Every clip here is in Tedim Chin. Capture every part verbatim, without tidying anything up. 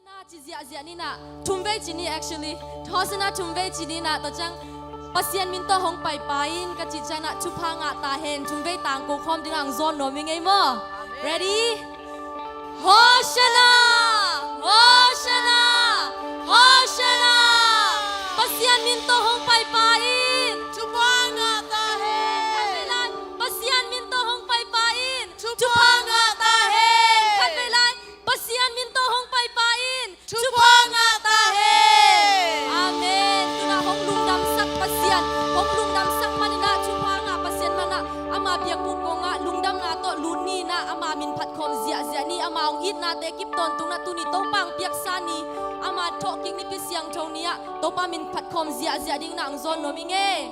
Hosana ci ziahziah ni nah, thumvei ci ni actually. Hosana thumvei ci ni nah, tua ciang Pasian min tawh hong paipai in ka cih ciangin ah thupha ngah ta hen, thumvei tangko khawm dingah ang zawn nuam ing ei maw. Ready? Hosana! Hosana! Hosana! Pasian min tawh hong paipai in. Thupha ngah ta hen. Khatvei lai. Pasian min tawh hong paipai in. Thupha ngah ta hen. Khatvei lai. Pasian min tawh hong paipai in. Thupha ngah ta hen. Amen. Tuna hong lungdamsak Pasian, hong lungdamsak maninah thupha ngah Pasian manah ama biakbuk kongah lungdamna tawh lut ni nah, ama min phatkhawm ziahziah ni, ama hong itnate kip tawntungna tuni Topa hong piaksa ni, ama thawhkik nipi siangtho ni-ah Topa min phatkhawm ziahziah dingnah ang zawn nuam ing ei.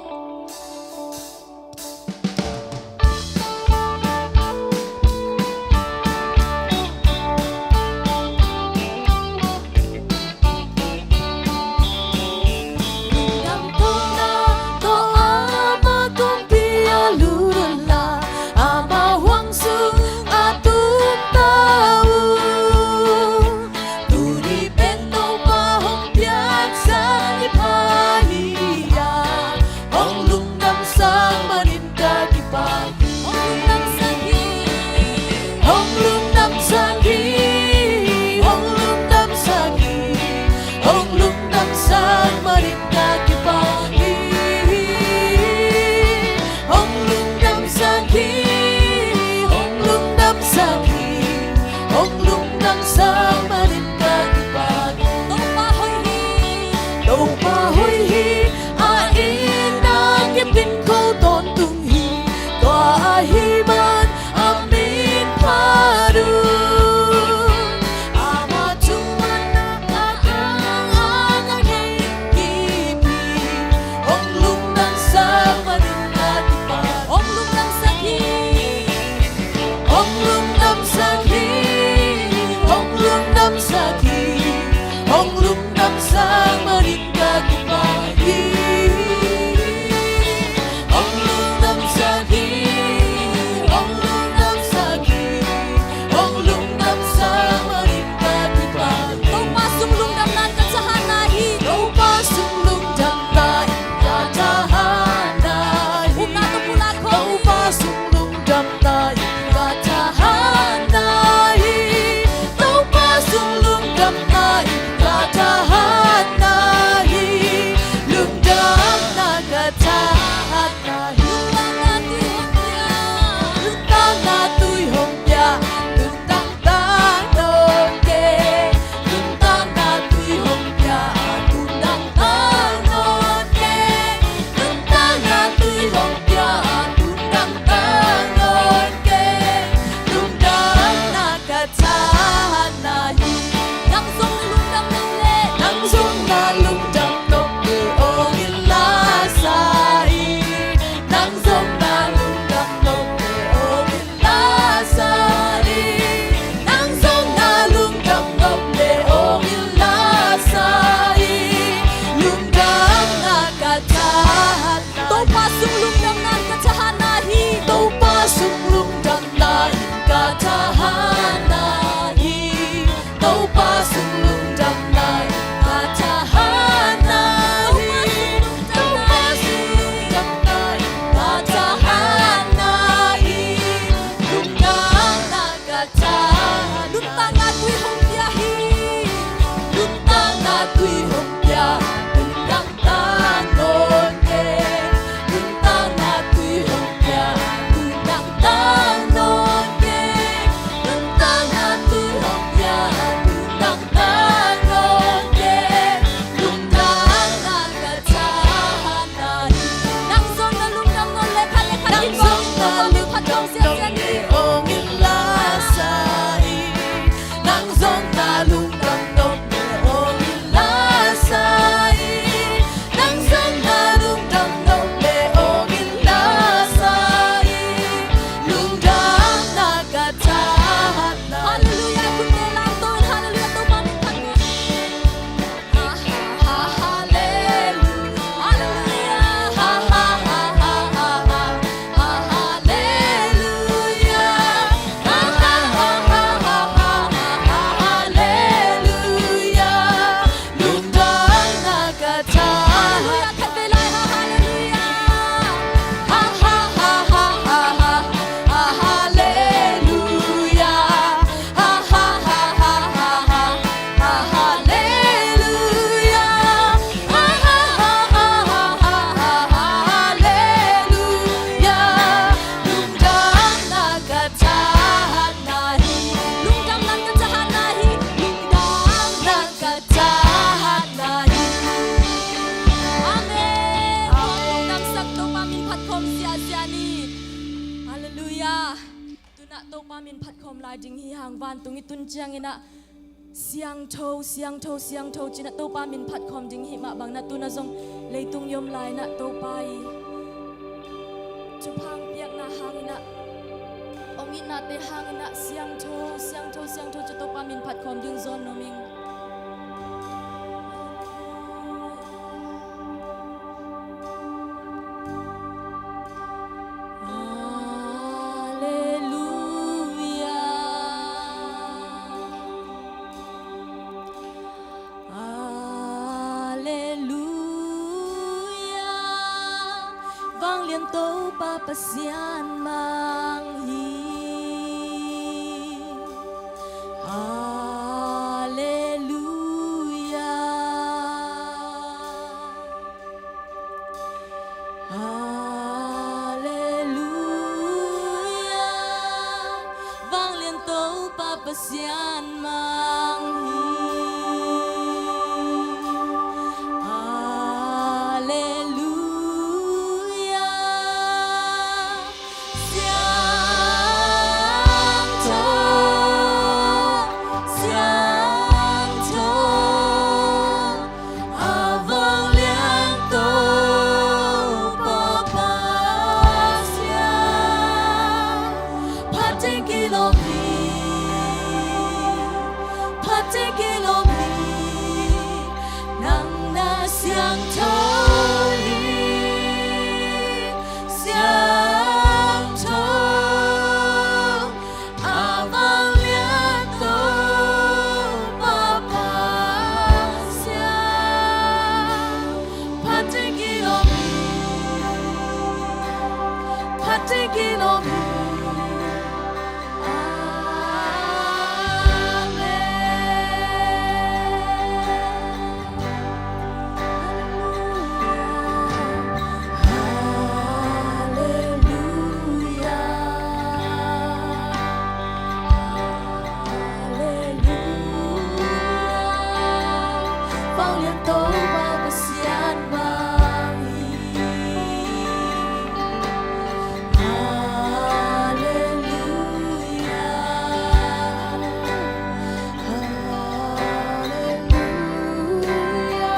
Topa min phatkhawm lai ding hi hang. Vantung i tun ciangin ah siangtho, siangtho, siangtho ci-in ah Topa min phatkhawm ding hi. Mah bangin ah tu-in ah zong leitung i om lai-in ah Topa i thupha hong piakna hangin ah, hong itnate hangin ah siangtho, siangtho, siangtho ci-in Topa min phatkhawm ding zawn nuam ing. Alleluia. Alleluia. Vanglian Topa Pasian mang hi. Alleluia. Alleluia. Vanglian Topa Pasian mang hi. Alleluia. Siangtho, siangtho, a vanglian Topa Pasian. Phat ding kilawm hi, phat ding kilawm hi. Nang na siangtho hi, siangtho, a vanglian Topa Pasian. Phat ding kilawm hi, phat ding kilawm hi. Amen. Alleluia. Alleluia. Vanglian Topa Pasian mang hi. Alleluia. Alleluia.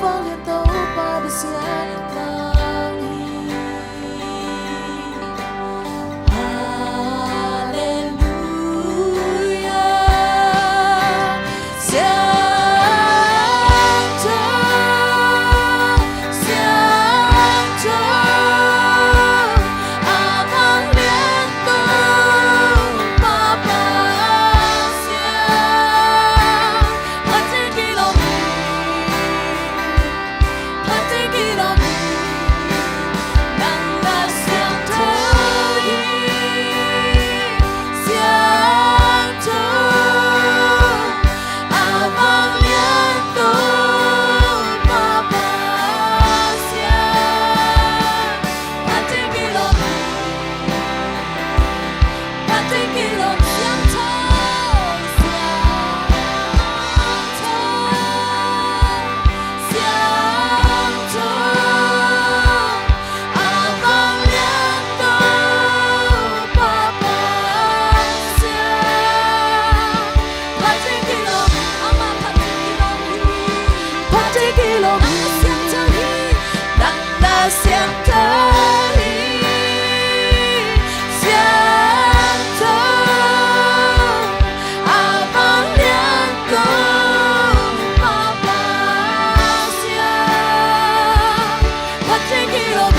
Vanglian Topa Pasian mang hi. Alleluia. Siangtho, siangtho, a vanglian Topa Pasian. Phat ding kilawm hi, phat ding kilawm hi. Nang na siangtho hi, siangtho, a vanglian Topa Pasian. Phat ding kilawm hi, phat ding kilawm. Siangtho, siangtho, siangtho, a vanglian Topa Pasian. Phat ding kilawm, amah phat ding kilawm hi. Phat ding kilawm hi. Nang na siangtho hi, nang na siangtho hi. Siangtho, a vanglian Topa Pasian. Phat ding kilawm hi,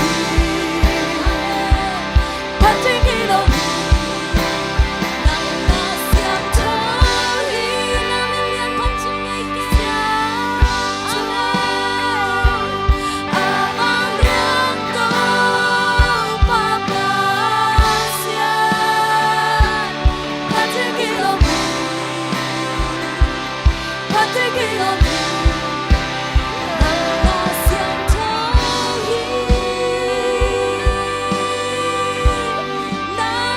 phat ding kilawm hi. Nang na siangtho hi, nang na lian phat ding ngei kei. Siangtho, a vanglian Topa Pasian. Phat ding kilawm hi, phat ding kilawm hi. Nang na siangtho hi, nang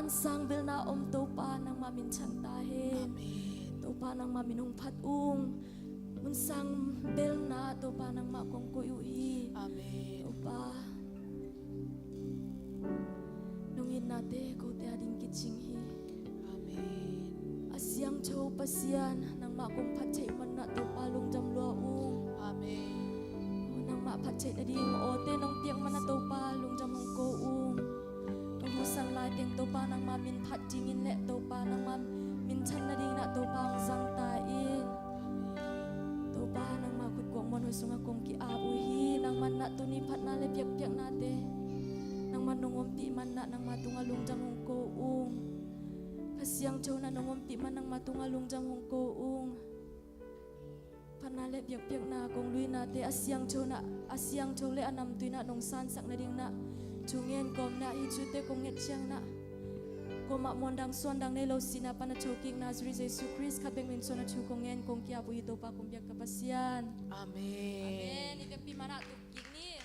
Sang belna om Topa nangmah min thang ta hen. Amen. Topa nangmah min hong phat ung. Mun sang belna Topa nangmah kong koih uh hi. Amen. Topa, nong itnate kote a ding kicing hi. Amen. A siangtho Pasian, nangmah kong phat theih manah Topa lungdam lua ung. Amen. Nangmah phat theih nading awte nong piak manah Topa lungdam hong ko ung. Ka husan lai teng Topa nangmah min phat dingin le Topa nangmah min than nading nah Topa hong zang ta in. Topa nangmah khut kuang muan hoih sungah kong ki-ap uh hi. Nangmah nah tuni phatna le biakpiaknate nangmah nong ompih manah nangmah tungah lungdam hong ko ung. Kha Siangtho nah nong ompih manah nangmah tungah lungdam hong ko ung. Phatna le biakpiakna kong luinate a siangtho nah, a siangtho le a namtui nah nong sansak nading nah thungen kawm nah hih thute kong nget ciang nah kuamah muandang suandang nei lo sihna pan a thokik Nazareth Jesu Khrist khat bek min suang a thu kong ngen kong ki-ap uh hi Topa kong biak ka Pasian. Amen. Amen. I vekpi manah tup kik ni.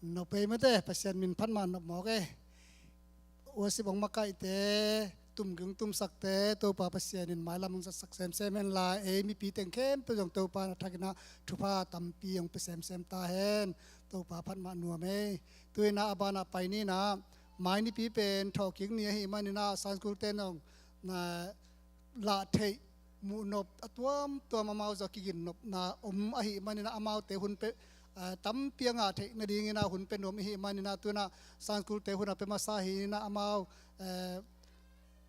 Nop ei mate, Pasian min phat mah nop mawk e. Worship hong makaihte, tumging tumsakte Topa Pasian in mailam hong zatsak semsem hen la, ei mipi teng khempeuh zong Topa na thakin ah thupha tampi hong pia semsem ta hen. Topa phat mah nuam ei. Tu-in ah a banah pai ni nah, mai nipi pen thawhkik ni ahih manin ah Sunday school te nong na lah theih muhnop a tuamtuam amau zong a kiginnopna om ahih manin ah amaute hun pia, ah, tampi a ngah theih nadingin ah hun pia nuam ahih manin ah tu-in ah Sunday school te hun a pia masa hi-in ah amau, eh,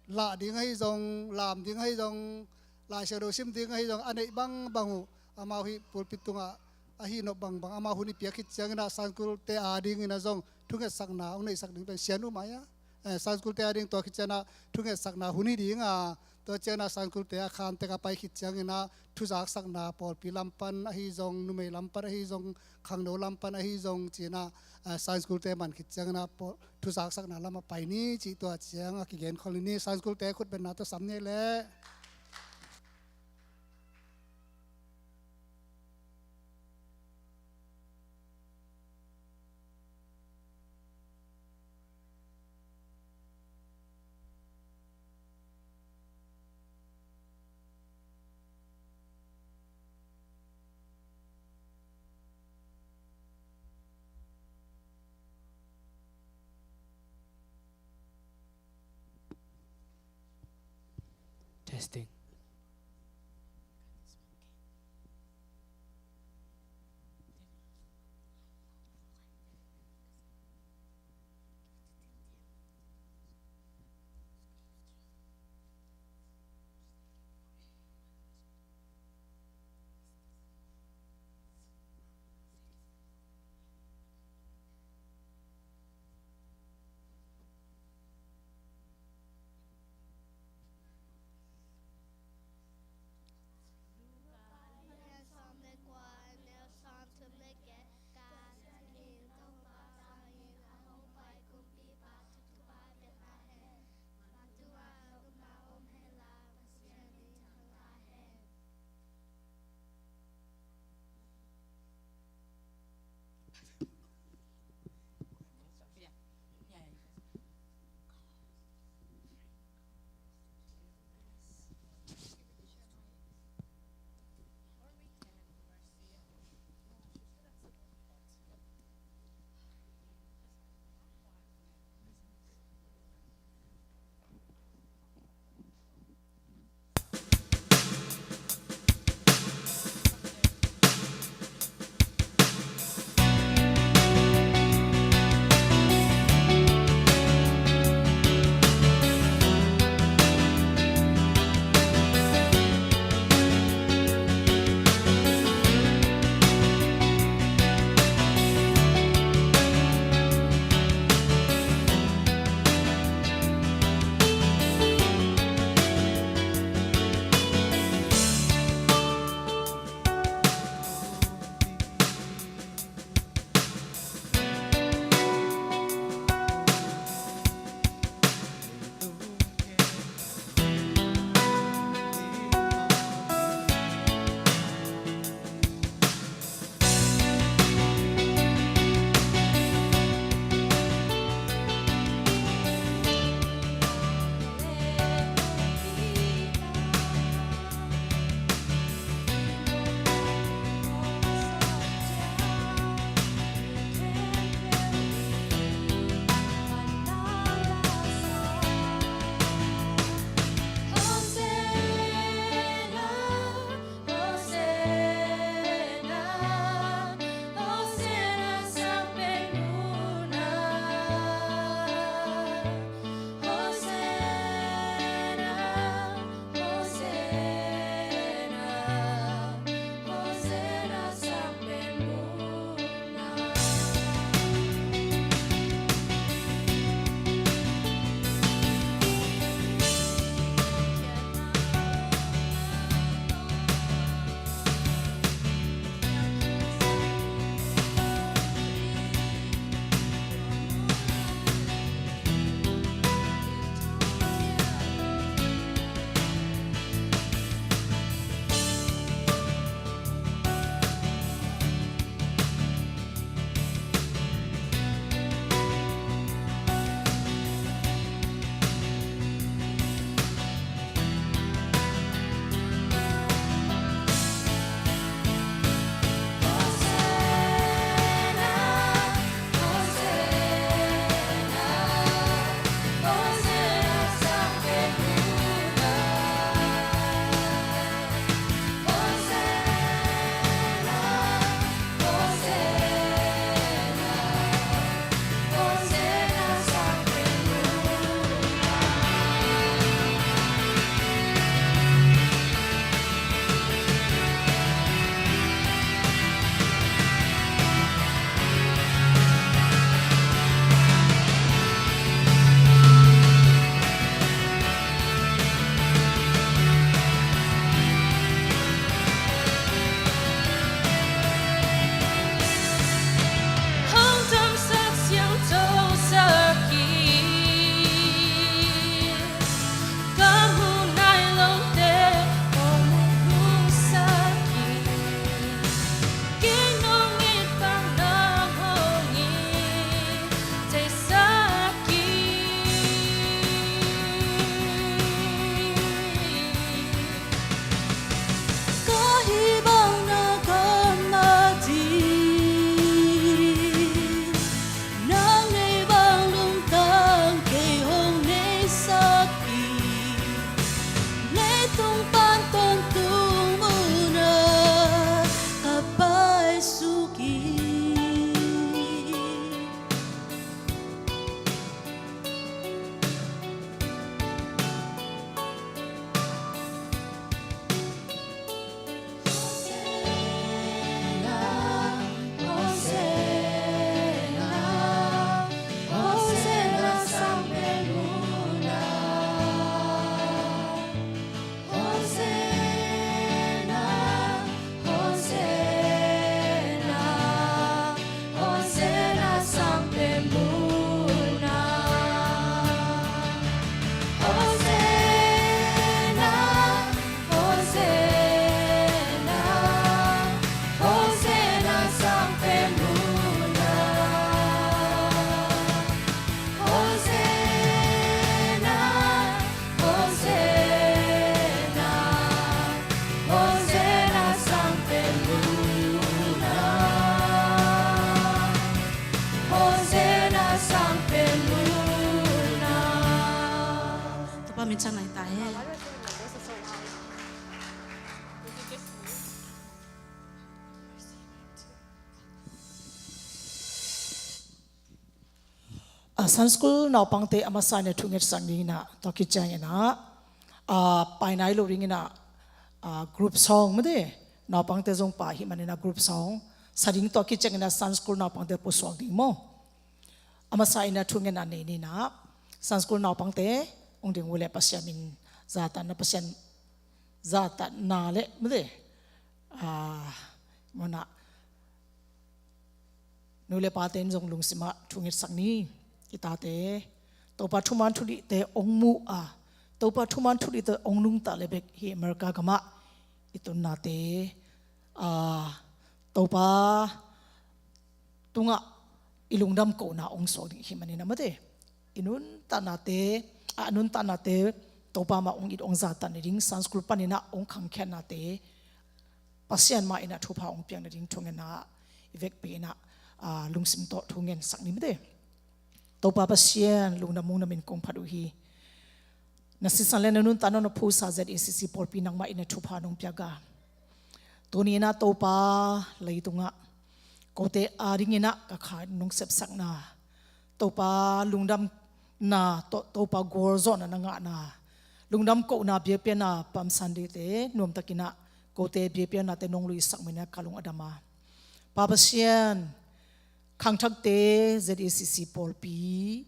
lah ding ahi zong, lam ding ahi zong, Lai Siangtho sim ding ahi zong a neih bangbang uh amau hih pulpit tungah ahi nop bangbang amau hun i piak khit ciangin ah Sunday school te adingin ah zong thungetsakna hong neihsak ding pen sian uh mai a. Eh, Sunday school te ading tua khit ciangin ah thungetsakna hun hi ding a, tua ciangin ah Sunday school te a khan tek a pai khit ciangin ah thuzaksakna pawlpi lam pan ahi zong, numei lam pan ahi zong, khangno lam pan ahi zong ci-in ah, eh, Sunday school te man khit ciangin ah pawl-, thuzaksakna lam a pai ni cih tua ciang a kigen khol ni. Sunday school te khut betna tawh sam ni leh. Testing. Sunday school naupangte a masa in ah thu ngetsak ni in ah, tua khit ciangin ah, ah, pai nai lo dingin ah, ah, group song mate, naupangte zong pai ahih manin ah group song sa ding, tua khit ciangin ah Sunday school naupangte pusuak ding maw. A masa in ah thu ngetna nei ni in ah, Sunday school naupangte hong ding uh leh Pasian min zahtakna, Pasian zahtakna leh mate, ah, mawhna, nu le pate in zong lungsim ah thu ngetsak ni. I tate Topa thuman thudihte hong mu a, Topa thuman thudihte hong nungta le bek hih America gamah i tunnate, ah, Topa tungah i lungdam kohna hong suak ding ahih manin ah mate, i nuntaknate, a nuntaknate Topa mah hong it hong zahtak nading, Sunday school panin ah hong khangkhiatnate Pasian mah in ah thupha hong piak nading thungetna i vekpi in ah, ah, lungsim tawh thu ngetsak ni mate. Topa Pasian, lungdam mungdam in kong phat uh hi. Na sisan le na nuntakna na phusa Z A C C pawlpi nangmah in ah thupha nong piak a, tuni in ah Topa, leitungah kote adingin ah ka kha nong sepsakna, Topa lungdamna tawh Topa gualzawhna na ngahna, lungdam kohna biakpiakna Palm Sunday-te nuamtakin ah kote biakpiaknate nong luisak manin ah ka lung a dam a, Pa Pasian, khangthakte Z A C C pawlpi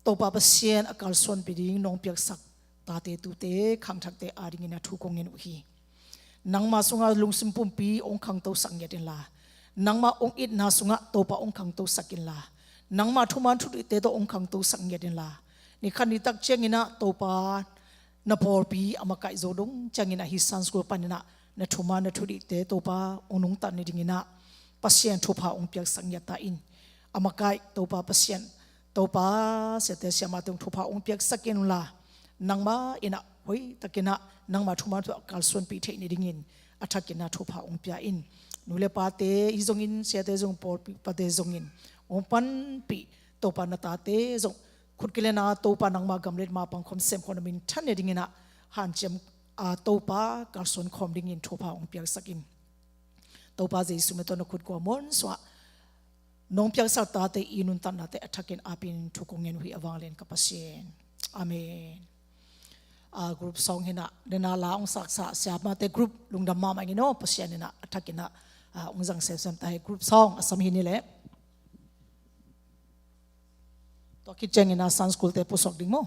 Topa Pasian a kalsuanpih ding nong piaksak tate tute khangthakte adingin ah thu kong ngen uh hi. Nangma sungah lungsim pumpi hong khangtosak ngiat inla, nangma hong itna sungah Topa hong khangtosak inla, nangma thuman thudihte tawh hong khangtosak ngiat inla, ni khat ni tak ciangin ah Topa na pawlpi a makaih zo dong ciangin ah hih Sunday school panin ah na thuman na thudihte Topa hong nungta nadingin ah Pasian thupha hong piaksak ngiat ta in. A makaih Topa Pasian, Topa siate siamahte hong thupha hong piaksak inla, nangmah in ah hoihtakin ah nangma thuman thu a kalsuanpih theih nadingin a thakin ah thupha hong pia in. Nu le pate hi zongin, siate zong, pawlpi pate zongin, hong panpih Topa na tate zong khut kilenna Topa nangma gam le mapang khawm semkhawm na minthan nadingin ah hanciam a Topa kalsuan khawm dingin thupha hong piaksak in. Topa Jesu min tawh na khut kua muansuah nong piaksak tate i nuntaknate a thakin apin thu kong ngen uh hi a vanglian ka Pasian. Amen. Ah, group song hi in ah, dena la hong saksa siamahte group lungdam mahmah ing in aw, Pasian in ah a thakin ah, ah, hong zang semsem ta hi. Group song a sam hi ni leh. Tua khit ciangin ah Sunday school-te pusuak ding maw.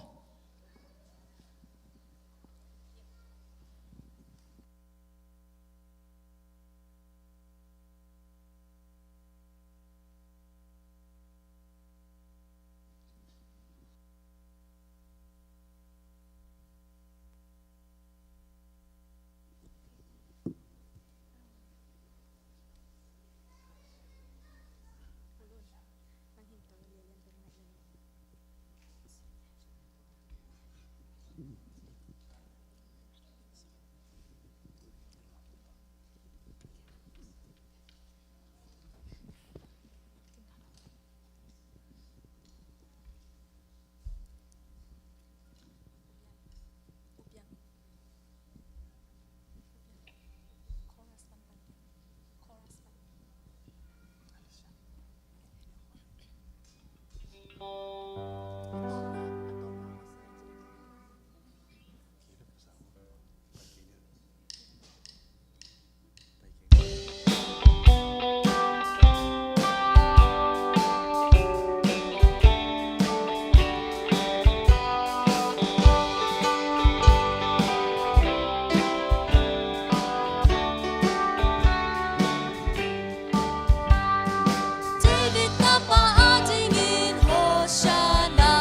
David tapa adingin Hosanna.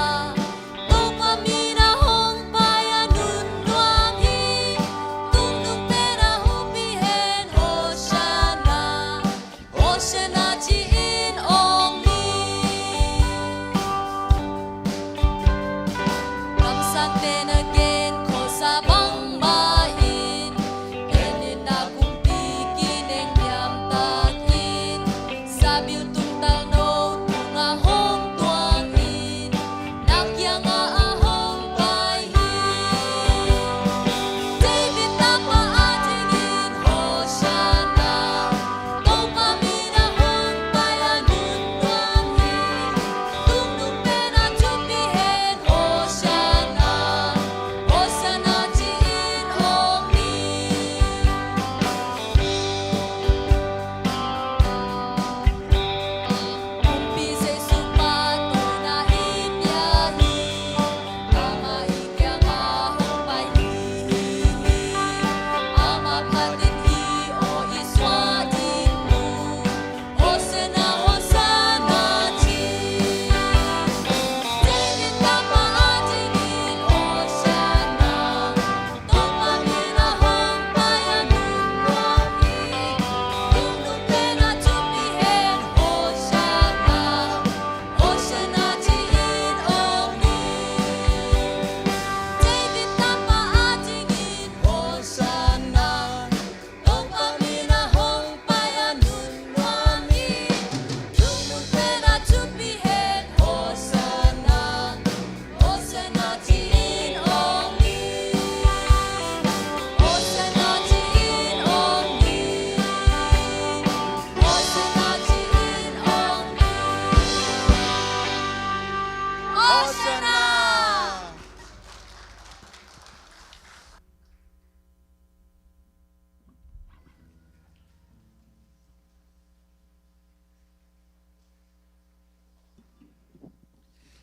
Topa min a hong pai a nun nuam hi. Tungnungte'n a huppih hen, Hosanna, Hosanna ci-in hong ni. Kamsangte'n a gen khuasa bangmah in, en in a kumpi kineng niamtak in, sabil tungtal no tungah hong tuang in, na kiangah a hong pai hi. David tapa adingin Hosanna. Topa min a hong pai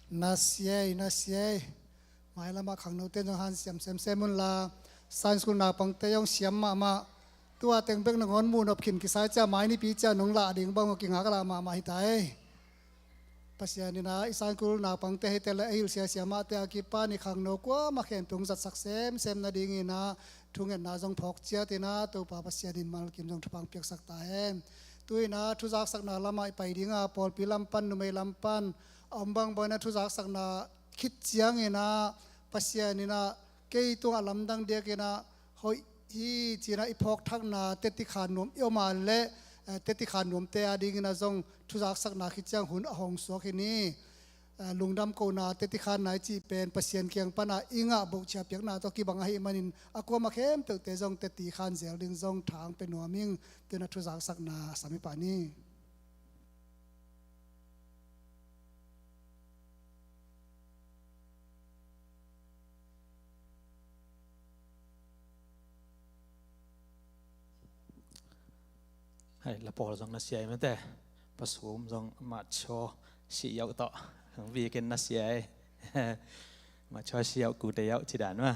Na siai, na siai. Mailamah khangnote zong hansiam semsem unla, Sunday school naupangte zong siam mahmah. Tua teng bek nangawn muhnop khin kisai cia mai nipi cia nong lah ding bang a kingak lah mahmah hi ta ei. Pasian in ah i Sunday school naupangte hi te le a hilh siasia mahte a kipan i khangno kuamah khempeuh hong zatsak semsem nadingin ah thungetna zong phawk ciatin ah Topa Pasian in malkim zong thupha piaksak ta hen. Tu-in ah thuzaksakna lamah i pai dinga pawlpi lam pan, numei lam pan a om bangbangin ah thuzaksakna khit ciangin ah Pasian in ah kei tungah lamdang diakin ah hoih hi ci-in ah i phawkthakna teti khan nuam i om a leh, eh, teti khan nuamte adingin ah zong thuzaksakna khit ciang hun a hong suak hi ni. Eh, lungdam kohna teti khanna i cih pen Pasian kiang pana i ngah bohcia piakna tawh kibang ahih manin a kuamah khempeuhte zong teti khan zel ding zong thang pe nuam ing. Tu-in ah thuzaksakna sam i pah ni. Hai, la pawl zong na siai mate. Pasum zong macho si yau tawh. Weekend na siai. Macho si yau kute yau ci dan ma.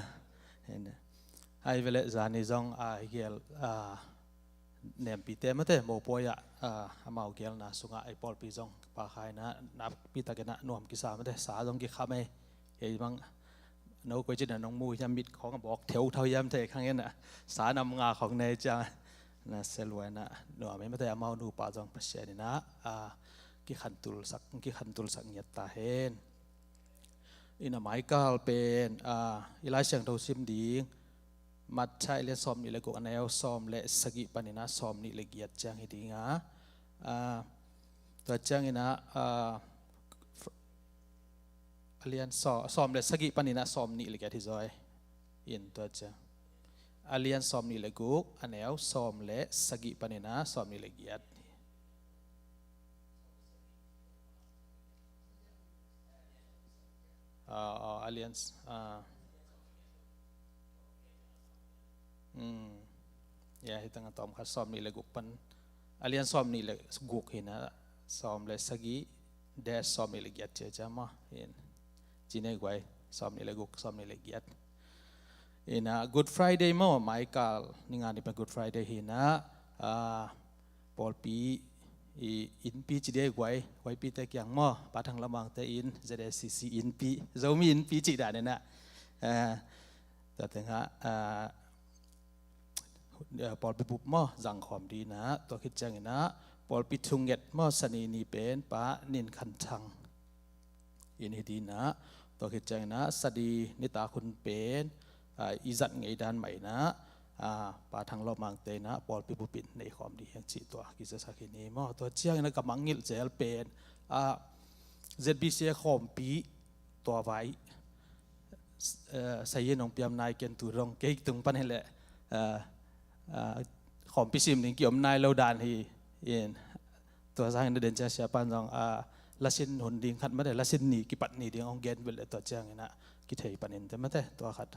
Hai vele zani zong a gel a nempite mate mopawi ah, ah, amau gelna sungah ei pawlpi zong pakhaina nakpi takin ah nuam kisa mate sa zong kikham ei. Kei bang no koi cina nong mu hiam mit khong a bawk theu thau hiam thei khang en ah sa nam nga khong nei ciang na seluai na nuam ei mate amau nupa zong Pasian in ah, ah, kikhantul sak, kikhantul sak ngiat ta hen. In a maikal pen, ah, i Lai Siangtho sim ding Matthai a lian sawm nih le guk a neu sawm le sagih panin ah sawm nih le giat ciang hi ding a. Ah, tua ciangin ah, ah, a lian saw-, sawm le sagih panin ah sawm nih le giat hi zaw ei. In tua ciang. A lian sawm nih le guk a neu sawm le sagih panin ah sawm nih le giat. Ah, ah, a lian, ah. Hmm. Ya, hi tang a tawm khat sawm nih le guk pan. A lian sawm nih le guk hi na sawm le sagih, dash sawm nih le giat cia cia maw. Hin. Ci nei guai, sawm nih le guk, sawm nih le giat. Hi na Good Friday maw, maikal, ni nga ni pen Good Friday hi na, ah, pawlpi i innpi ci dia i guai, guaipite kiang maw, Pa Thang Lamangte inn, Z A C C innpi, Zomi innpi ci dan in ah. Eh, tua tengah, eh, eh, pawlpi bup maw, zang khawm ding in ah, tua khit ciangin ah, pawlpi thunget maw, Sani ni pen, Pa Nin Khan Thang in hi ding in ah, tua khit ciangin ah, Sadi nitak hun pen, ah, i zat ngei dan mah in ah, ah, Pa Thang Lawmangte in ah, pawlpi bup in nei khawm ding hi hang cih tua, kizasak hi ni maw. Tua ciangin ah, ka mangngilh zel pen, ah, Z B C A khawmpi, tua vai, eh, sayin hong piam nai ken tu dong, kei tung pan hi leh, eh, eh, khawmpi sim ding ki om nai lo dan hi in, Tua zangin a den ciang siapan zong, ah, lasin hun ding khat mate, lasin ni kipat ni ding hong gen bel le tua ciangin ah kithei panin te mate, tua khat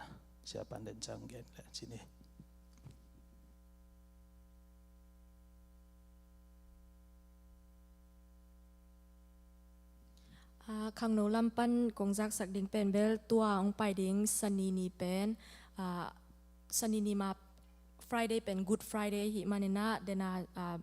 siapan den ciang gen le ci ni. Ah, khangno lam pan kong zaksak ding pen bel tua hong pai ding Sani ni pen, ah, Sani ni ma Friday pen Good Friday ahih manin ah, den a, ah,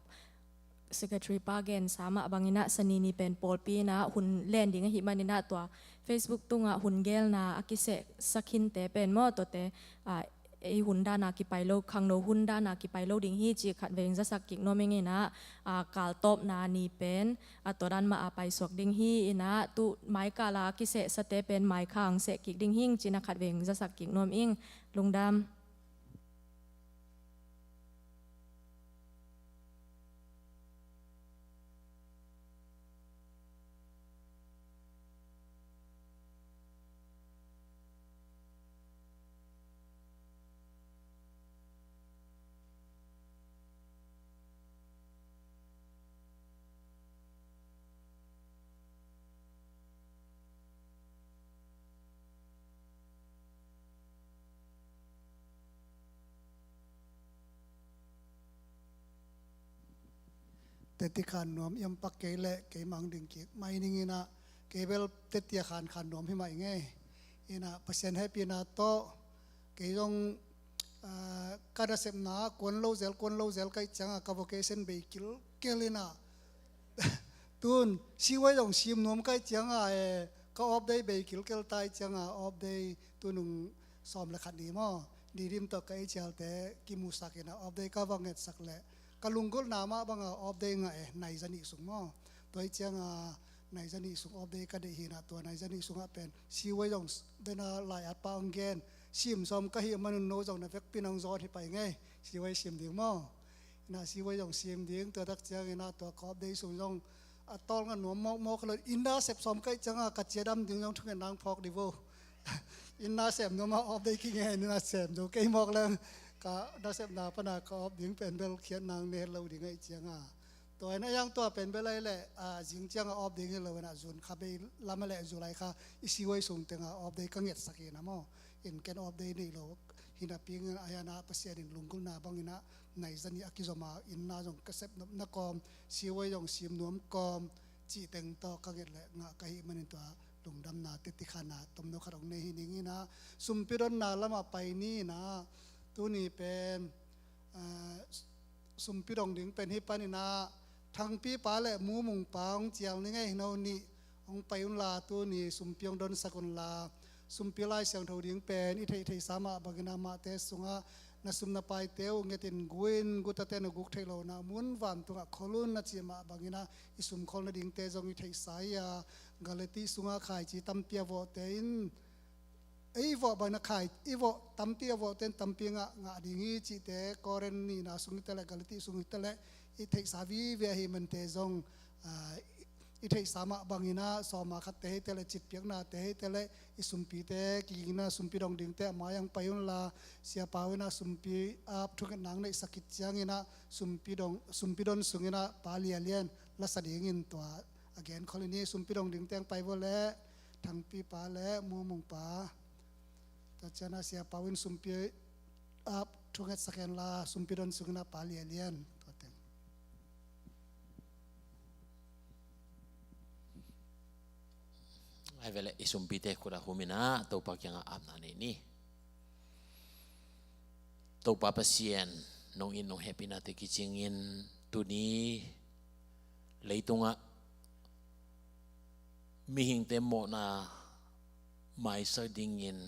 Secretary pa gensa mah bangin ah Sani ni pen pawlpi in ah hun len ding ahih manin ah tua Facebook tungah hun gelna a kisehsa khinte pen maw tuate, ah, ei hun dana kipai lo, khangno hun dana kipai lo ding hi cih khatvei hong zasak kik nuam ing in ah, ah, kaltawpna ni pen, ah, tua dan mah a paisuak ding hi in ah tu maikal a kisehsate pen maikhang seh kik ding hi ing ci-in ah khatvei hong zasak kik nuam ing. Lungdam. Teti khan nuam i om pak kei leh kei mang ding kik mai ning in ah, kei bel tetia khan khan nuam hi mah i ngei. Ina Pasian hehpihna tawh kei zong, ah, ka nasepna kuan lo zel, kuan lo zel ka hih cianga ka vocation bei kilkel ina. Tun siwai zong sim nuam ka hih cianga, eh, ka off day bei kilkel ta hih cianga off day tunung sawm le khat ni maw, Nidim tawh ka H L te kimusak ina off day ka va ngetsak le ka lunggulhna mah banga off day ngah e, nai za nih sung maw. Tua hih cianga nai za nih sung off day ka deih hina, tua nai za nih sungah pen siwai zong dena lai-at pa hong gen, sim sawm ka hih manun no zong na vekpi nang zawt hi pai ngei, siwai sim ding maw. Ina siwai zong sim ding, tua tak ciang ina tua ka off day sung zong a tawlnga nuam mawkmawk lo. Ina sep sawm ka hih cianga ka ciadam ding zong thungetna hong phawk dih vo. Ina sem nuam a off day kingen ina sem zo kei mawk leng ka nasepna pana ka off ding pen bel khiatna hong ne lo ding ahih cianga. Tua ina yang tua pen bel ahih leh, ah, zing cianga off ding hi lo ina zun kha bei lam a leh July kha i siwai sung tenga off day ka ngetsak ina maw. In ken off day nei lo hina pingin a yana Pasian in lunggulhna bangina nai za nih a kizoma ina zong ka sep nopna kawm, siwai zong sim nuam kawm, cih teng tawh ka nget le ngah ka hih manin tua lungdamna teti khanna tomno khat hong nei hi ning ina, sumpi donna lamah pai ni ina, tuni pen, ah, sumpi dong ding pen hih pan ina, Thangpi pa le Mumung pa hong cial ni ngei, no nih hong pai unla tuni sumpi hong donsak unla, sumpi Lai Siangtho ding pen i theih theihsa mah bangina mahte sungah na sum na paite uh ngetin gu in, gutate na guk theih lohna mun vantungah khol un na cih mah bangina i sumkhol nadingte zong i theihsa hi a, Galati sungah khaici tampi a vawhte in, ei vawh bangina khai, i vawh tampi a vawhte in tampi ngah, ngah ding hi cihte, Korin nihna sung hi ta leh, Galati sung hi ta leh, i theihsa vive ahi mante zong, ah, i theihsa mah bangina sawma khatte hi ta leh, citpiaknate hi ta leh, i sumpite kigingna sumpi dong dingte a mai-ah hong pai unla, Sia Pau ina sumpi ap thungetna hong neihsak khit ciangina sumpi dong, sumpi don sungina Pa Lia Lian lasa dingin tua a genkhol in hi. Sumpi dong dingte hong pai vo le, Thangpi pa le Mumung pa. Tua ciana Sia Pau in sumpi ap thungetsak henla sumpi don sungina Pa Lia Lian. Tua teng. Ai vele i sumpite khuta humina Topa kianga apna nei ni. Topa Pasian, nong it nong hehpihnate kicingin tuni leitungah mihingte mawhna maisak dingin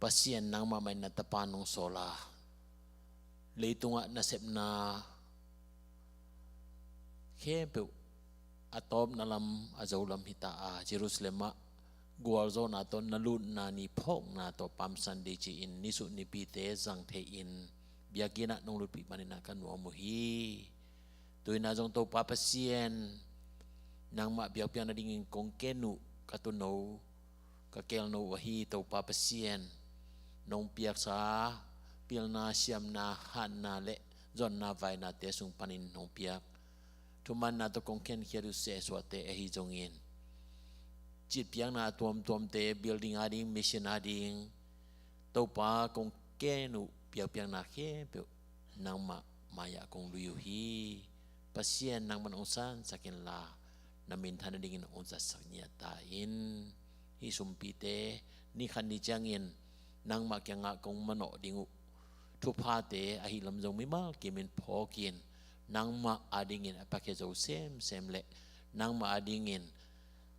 Pasian nangmah mah in na tapa nong sawl a, leitungah nasepna khempeuh a tawpna lam a zo lam hita a, Jerusalem ah gualzawhna tawh na lutna ni phawkna tawh Palm Sunday ci-in nisuh nipite zang thei-in biakinn ah nong lutpih manin ah ka nuam uh hi. Tuina zong Topa Pasian, nangmah biakpiakna dingin kong ken uh ka tuuno, ka keelno uh ahi Topa Pasian, nong piaksa pilna, siamna, hatna le zonna vainate sung panin nong piak thumanna tawh kong khenkhiat uh sehsuahte ahi zongin, citpiakna tuamtuamte, building ading, mission ading, Topa kong ken uh biakpiakna khempeuh nangmah mai-ah kong lui uh hi. Pasian nangman hong sansak inla, na minthan nadingin hong zatsak ngiat ta in. Hih sumpite ni khat ni ciangin nangmah kiangah kong manawh ding uh thuphate ahi lam zong mimal kimin phawkin, nangmah adingin a piakhia zo semsem le nangmah adingin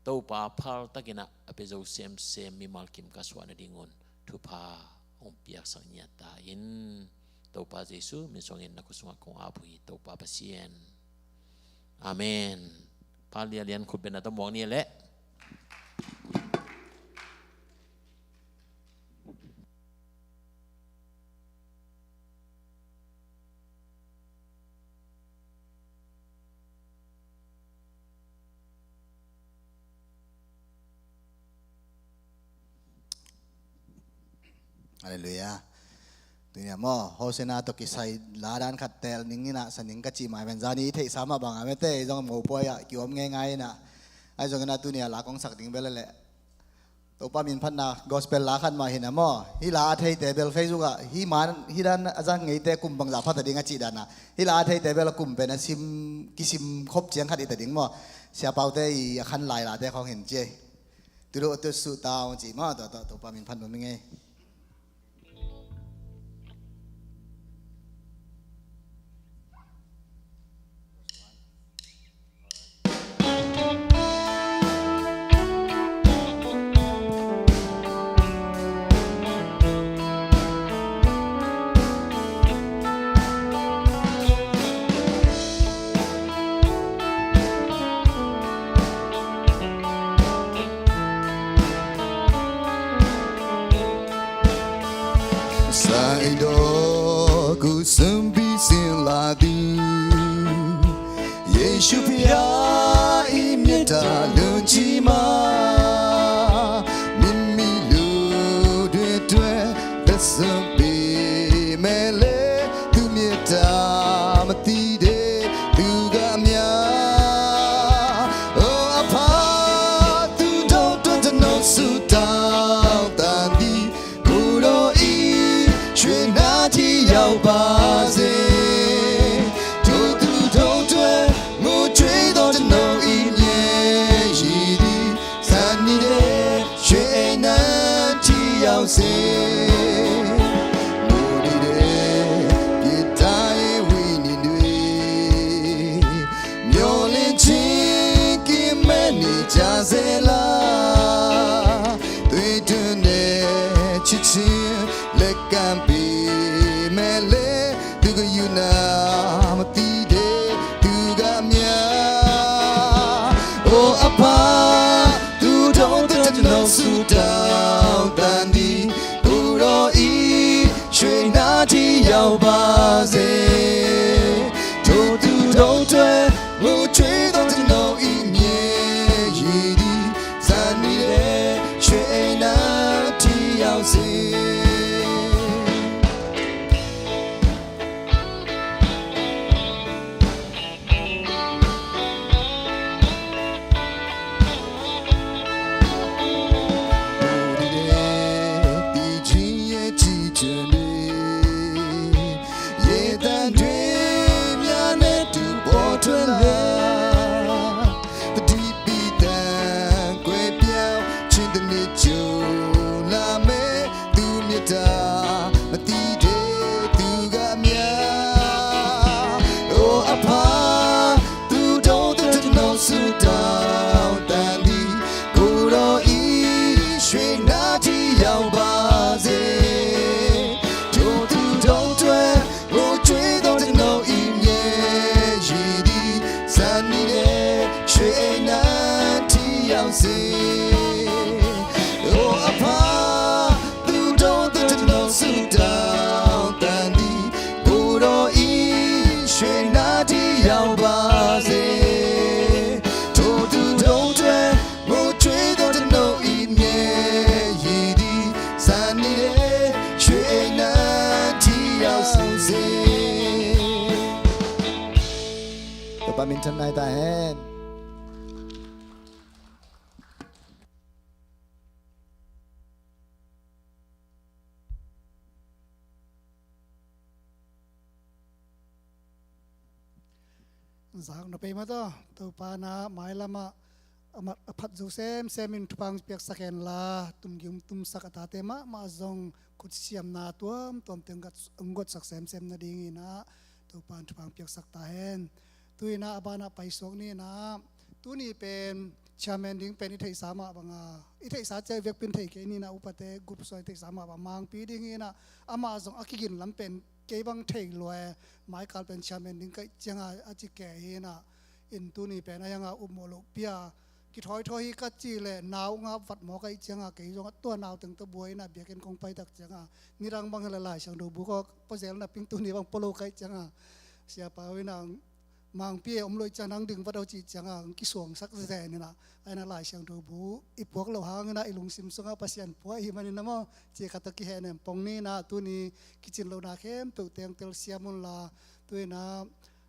Topa phaltakin ah a pia zo semsem mimal kim ka suah nadingun thupha hong piaksak ngiat ta in. Topa Jesu min suangin na khut sungah kong ap uh hi Topa Pasian. Amen. Pa Lia Lian khut beng na tawh muak ni leh. Halleluiah. Tunia maw, Hosana tawh kisai la dan khat teel ning inah sa ning ka cih mah hi ven. Zani i theihsa mah bangah mete i zong mopuai ah kiom ngeingai inah. Ahi zongin ah tunia la kong sak ding bel leh Topa min phatna gospel la khat mah hi na maw. Hih la a theite bel Facebook ah hih man hih dan a za ngeite kum bangzah pha ta ding a cih dan ah, hih la a theite bel a kum pen a sim, kisim khop ciang khat hi ta ding maw. Sia Paute i a khan lai late khawng hin ci ei. Tudo tusu tau ci maw, tua, tua, Topa min phat nuam ing ei. Sa i dawk uh sumpi sin la ding, Yesu ဘုရား ih မေတ္တာ လွန်ကြီးမှာ မိမိလူတွေအတွက် သက်စွန့်ပေးမယ်လေ။ သူ့မေတ္တာ မသိတဲ့သူကများ။ အို အဖ သူတို့အတွက် ကျွန်တော်ဆုတောင်းသံသည် ကိုယ်တော်၏ ရွှေနားထိရောက်ပါစေ။ ထိုသူတို့အတွက် ငိုကြွေးသော ကျွန်တော်၏ မျက်ရည်သည် စံနေတဲ့ ရွှေအိမ်နားထိရောက်စေ။ ငိုနေတဲ့ ပြည်သားရဲ့ ဝိညာဉ်တွေ မျှော်လင့်ခြင်းကင်းမဲ့နေကြစေလား။ သွေးတွင်းနဲ့ ချစ်ခြင်း လက်ကမ်းပေးမယ်လေ။ သူကယူနာ မသိတဲ့သူကများ။ အို အဖ သူတို့အတွက် ကျွန်တော်ဆုတောင်းသံသည် ကိုယ်တော်၏ ရွှေနားထိရောက်ပါစေ။ ထိုသူတို့အတွက် ငိုကြွေးသော ကျွန်တော်၏ မျက်ရည်သည် စံနေတဲ့ ရွှေအိမ်နားထိရောက်စေ။ ရေသံတွေများနဲ့ တူပေါ်ထွက်လာ သတိပေးသံ ကွဲပြောင်းခြင်း တစ်နေ့ ကြုံလာမယ်။ သူ့မေတ္တာ မသိတဲ့သူကများ။ အို အဖ သူတို့အတွက် ကျွန်တော်ဆုတောင်းသံသည် ကိုယ်တော်၏ ရွှေနားထိရောက်ပါစေ။ ထိုသူတို့အတွက် ငိုကြွေးသော ကျွန်တော်၏ မျက်ရည်သည် စံနေတဲ့ ရွှေအိမ်နားထိရောက်စေ။ အို အဖ သူတို့အတွက် ကျွန်တော်ဆုတောင်းသံသည် ကိုယ်တော်၏ ရွှေနားထိရောက်ပါစေ။ ထိုသူတို့အတွက် ငိုကြွေးသော ကျွန်တော်၏ မျက်ရည်သည် စံနေတဲ့ ရွှေအိမ်နားထိရောက်စေ။ Topa min thanna hi ta hen. Zak na pei mah tawh, Topa na mailam ah a mat a phat zo semsem in thupha piaksak hen la, tumging tumsak a tate mahmah zong khutsiamna tuamtuam teng gat, hong gotsak semsem nadingin ah Topa in thupha piaksak ta hen. Tu-in ah a banah paisuak ni-in ah, tuni pen chairman ding pen i theihsa mah banga, i theihsa ciah i vekpin thei kei ni-in ah, upate group suai i theihsa mah banga, mangpi ding hi-in ah, amah zong a kigin lam pen kei bang thei lua e, maikal pen chairman ding ka hih cianga a ci kei hi-in ah, in tuni pen a hianga upmawh loh pia, kithawithawi hi ka cih leh nau nga vat maw ka hih cianga, kei zong a tua nau teng tawh buai-in ah biakinn kong pai tak cianga, nidang bang hi leh Lai Siangtho bu kong pua zel napi-in tuni bang pua lo ka hih cianga, Sia Pau in ah mangpi e om lo hih ciang nang ding vat aw cih cianga, kisuangsak zen in ah, a in ah Lai Siangtho bu i puak loh hangin ah i lungsim sungah Pasian pua ahih manin ah maw, cih khat tawh kihehnem pong ni-in ah, tuni kicin lohna khempeuh teng telsiam unla, tu-in ah,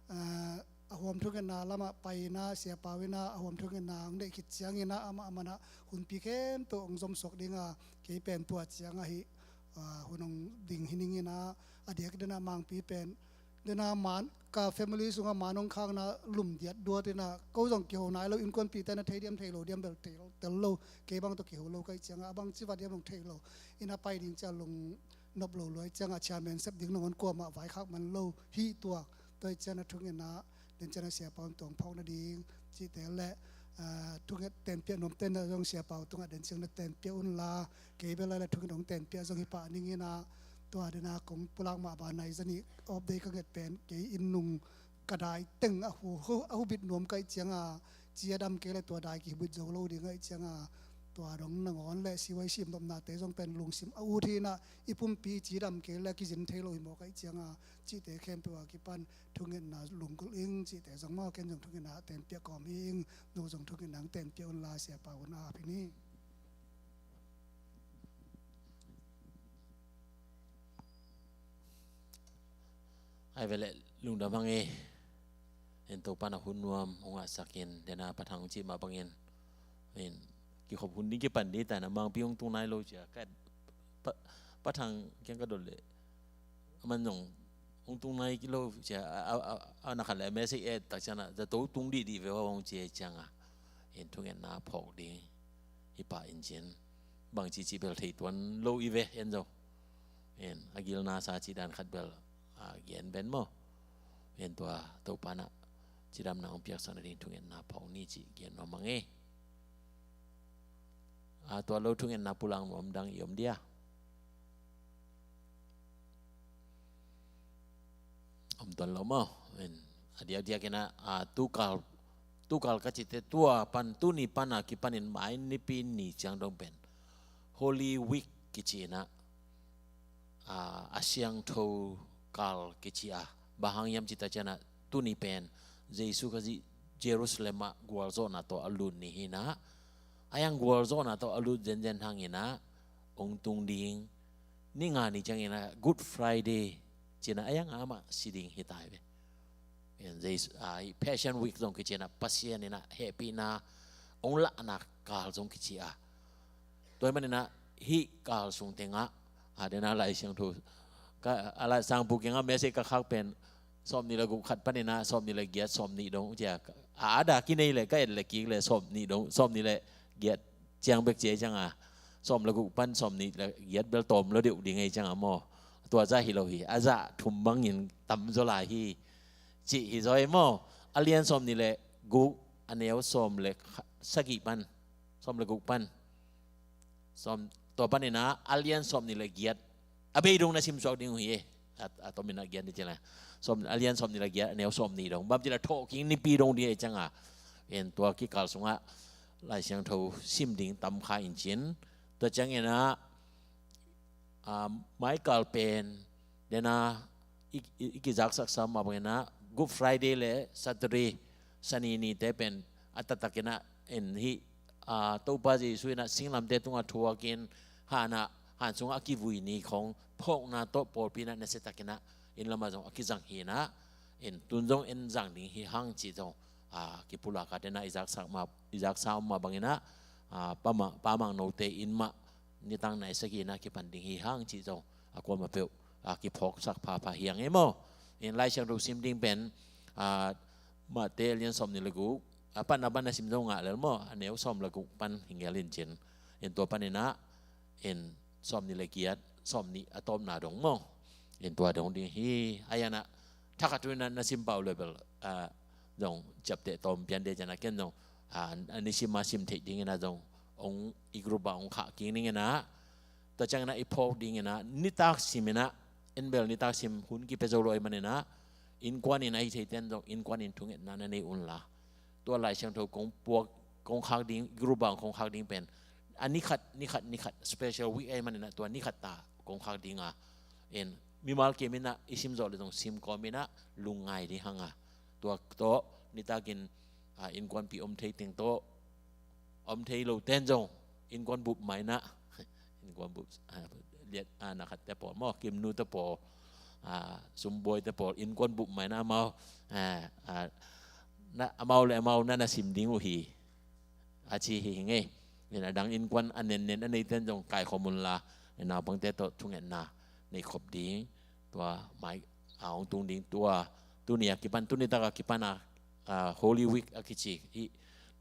eh, a huam thungetna lamah pai-in ah, Sia Pau in ah a huam thungetna hong deih khit ciangin ah, amah a man ah hunpi khempeuh hong zomsuak dinga, kei pen tua ciangah hih, ah, hun hong ding hi ning in ah, a diak den ah mangpi pen Dena man ka family sunga man hong khakna lum diat duat ina, ko zong kiho nai lo, innkuanpihte na thei diam thei lo diam bel thei lo, tel lo, kei bang tawh kiho lo ka hih cianga, a bang ci va diam hong thei lo ina, pai ding cia lung nop lo luai cianga, chairman sep ding nangawn kuamah vaikhak man lo hi tuak. Tua hi ciana thungetna den ciana siapa un tuang phawk nading cihte le, ah, thunget tenpiah nuamte na zong siapa uh tungah den ciang na tenpiah unla, kei bel lai le thunget hong tenpiah zong hi pah ning ina, tua dena kong pulak mah ba nai zanih off day ka nget pen kei inn nung ka dai teng a hu, hu, a hubit nuam ka hih cianga, ci a dam kei le tua dai kihubit zo lo ding a hih cianga, tua dong nangawn le siwai simdopnate zong pen lungsim a ut hi ina, i pumpi ci dam kei le kizin thei lo hi mawk a hih cianga, cihte khempeuh a kipan thungetna lunggulh ing cihte zong maw, ken zong thungetna tenpiah kawm hi ing, no zong thungetna hong tenpiah unla siapa un a ap hi ni. Ai ve le lungdam hang e. En Topa na hun nuam hong ngahsak in, dena Pa Thang cih mah bangin, en kikhop hun ding kipan ding ta na, Mangpi hong tung nai lo cia ka, Pa, Pa Thang kiang ka dot le, aman zong hong tung nai lo cia, a, a, a, a na khat le message et tak ciana, zato tung dih dih ve hong cia cianga, en thungetna phawk ding hi pah in cin, bang cici bel thei tuan lo i ve en zo. En a gilna sa ci dan khat bel, a, gen ben maw. En tua Topa na cidamna hong piaksak nading thungetna phawk ni cih gen nuam hang e. A, tua lo thungetna pulak nuam dang i om dia? Om tuan lo maw. En a diakdiak ina, a, tukal, tukal ka cihte tua pan, tuni pana kipanin mai Nipi ni ciang dong pen Holy Week kici ina, a, a siangtho kal kici a, bang hang hiam cih ta ciana, tuni pen Jesu Khazih Jerusalem ah gualzawhna tawh a lut ni hi ina, a yang gualzawhna tawh a lut zenzen hang ina, hong tung ding ni nga ni ciang ina Good Friday ci ina, a yang amah si ding hi ta hi ve. En Jesu, a, Passion Week zong kici ina, Pasian ina hehpihna hong lahna kal zong kici a. Tua hi man ina hih kal sung tengah, a, dena Lai Siangtho, ka, a, Lai Sangpu kiangah message ka khak pen sawm nih le guk khat pan ina sawm nih le giat, sawm nih dong cia, a, a da kinei le ka et le kik le sawm nih dong, sawm nih le giat ciang bek cia cianga, sawm le guk pan sawm nih le giat bel tawm lo deuh ding ei cianga maw. Tua zah hi lo hi, a zah thum bangin tam zaw lai hi cih hi zaw ei maw. A lian sawm nih le guk, a neu sawm le kha-, sagih pan, sawm le guk pan, sawm, tua pan ina a lian sawm nih le giat, a bei dong na sim suak ding uh hi e. A, a tom ina giat ni ci la, sawm, a lian sawm nih le giat, a neu sawm nih dong, bang ci la thawhkik nipi dong ding ei cianga, en tua kikal sungah Lai Siangtho sim ding tam kha in cin. Tua ciang ina, a, mai kal pen dena i, i, i kizaksak sa mah bang ina Good Friday le Saturday, Sani nite pen a taktak ina, en hih, a, Topa Jesu ina singlamte tungah thuakin, han ah, han sungah a kivui ni khong phawkna tawh pawlpi ina nasiatak ina inn lamah zong a kizang hi ina, en tun zong en zang ding hi hang cih zong, a, kipulak a, dena i zaksak mah, i zaksa om mah bang ina, a, Pa Mang, Pa Mang note inn mah nitang nai sagih ina kipan ding hi hang cih zong, a, kuamah peuh, a, kiphawksak phapha hi hang ei maw. En Lai Siangtho sim ding pen, a, Mate a lian sawm nih le guk, a, pan a pan a sim zo ngah lel maw, a neu sawm le guk pan hi ngel in cin. En tua pan ina, en sawm nih le giat, sawm nih a tawpna dong maw. En tua dong ding hi, a yang a thakhat tu ina na sim pah uh le bel, a, zong ciapteh tawm pian de ciana ken zong, a, a nisim a sim theih ding ina zong hong i group ah hong khah kik ning ina. Tua ciang ina i phawk ding ina nitak sim ina, en bel nitak sim hun kipia zo lo ei man ina, innkuan in a hi thei ten zong innkuan in thungetna na nei unla, tua Lai Siangtho kong puak, kong khak ding, group ah kong khak ding pen a nikhat, nikhat, nikhat special week ei man ina tua nikhat ta kong khak ding a, en mimal kim ina i sim zawh le zong sim kawm ina lungngai ding hang a, tua tawh nitakin, a, innkuanpih om thei teng tawh, om thei lo ten zong innkuan bup mah ina, innkuan bup, a, liat, a, na khat te pawl maw, kimnu te pawl, a, sumbuai te pawl, innkuan bup mah ina amau, a, a, na, amau le amau na na sim ding uh hi, a ci hi hi ngei. Ina dang innkuan a nennen a nei ten zong kaikhawm unla, ina naupangte tawh thungetna nei khop ding, tua mai, a hong tung ding tua, tuni a kipan, tuni taka kipan a, a, Holy Week a kici hih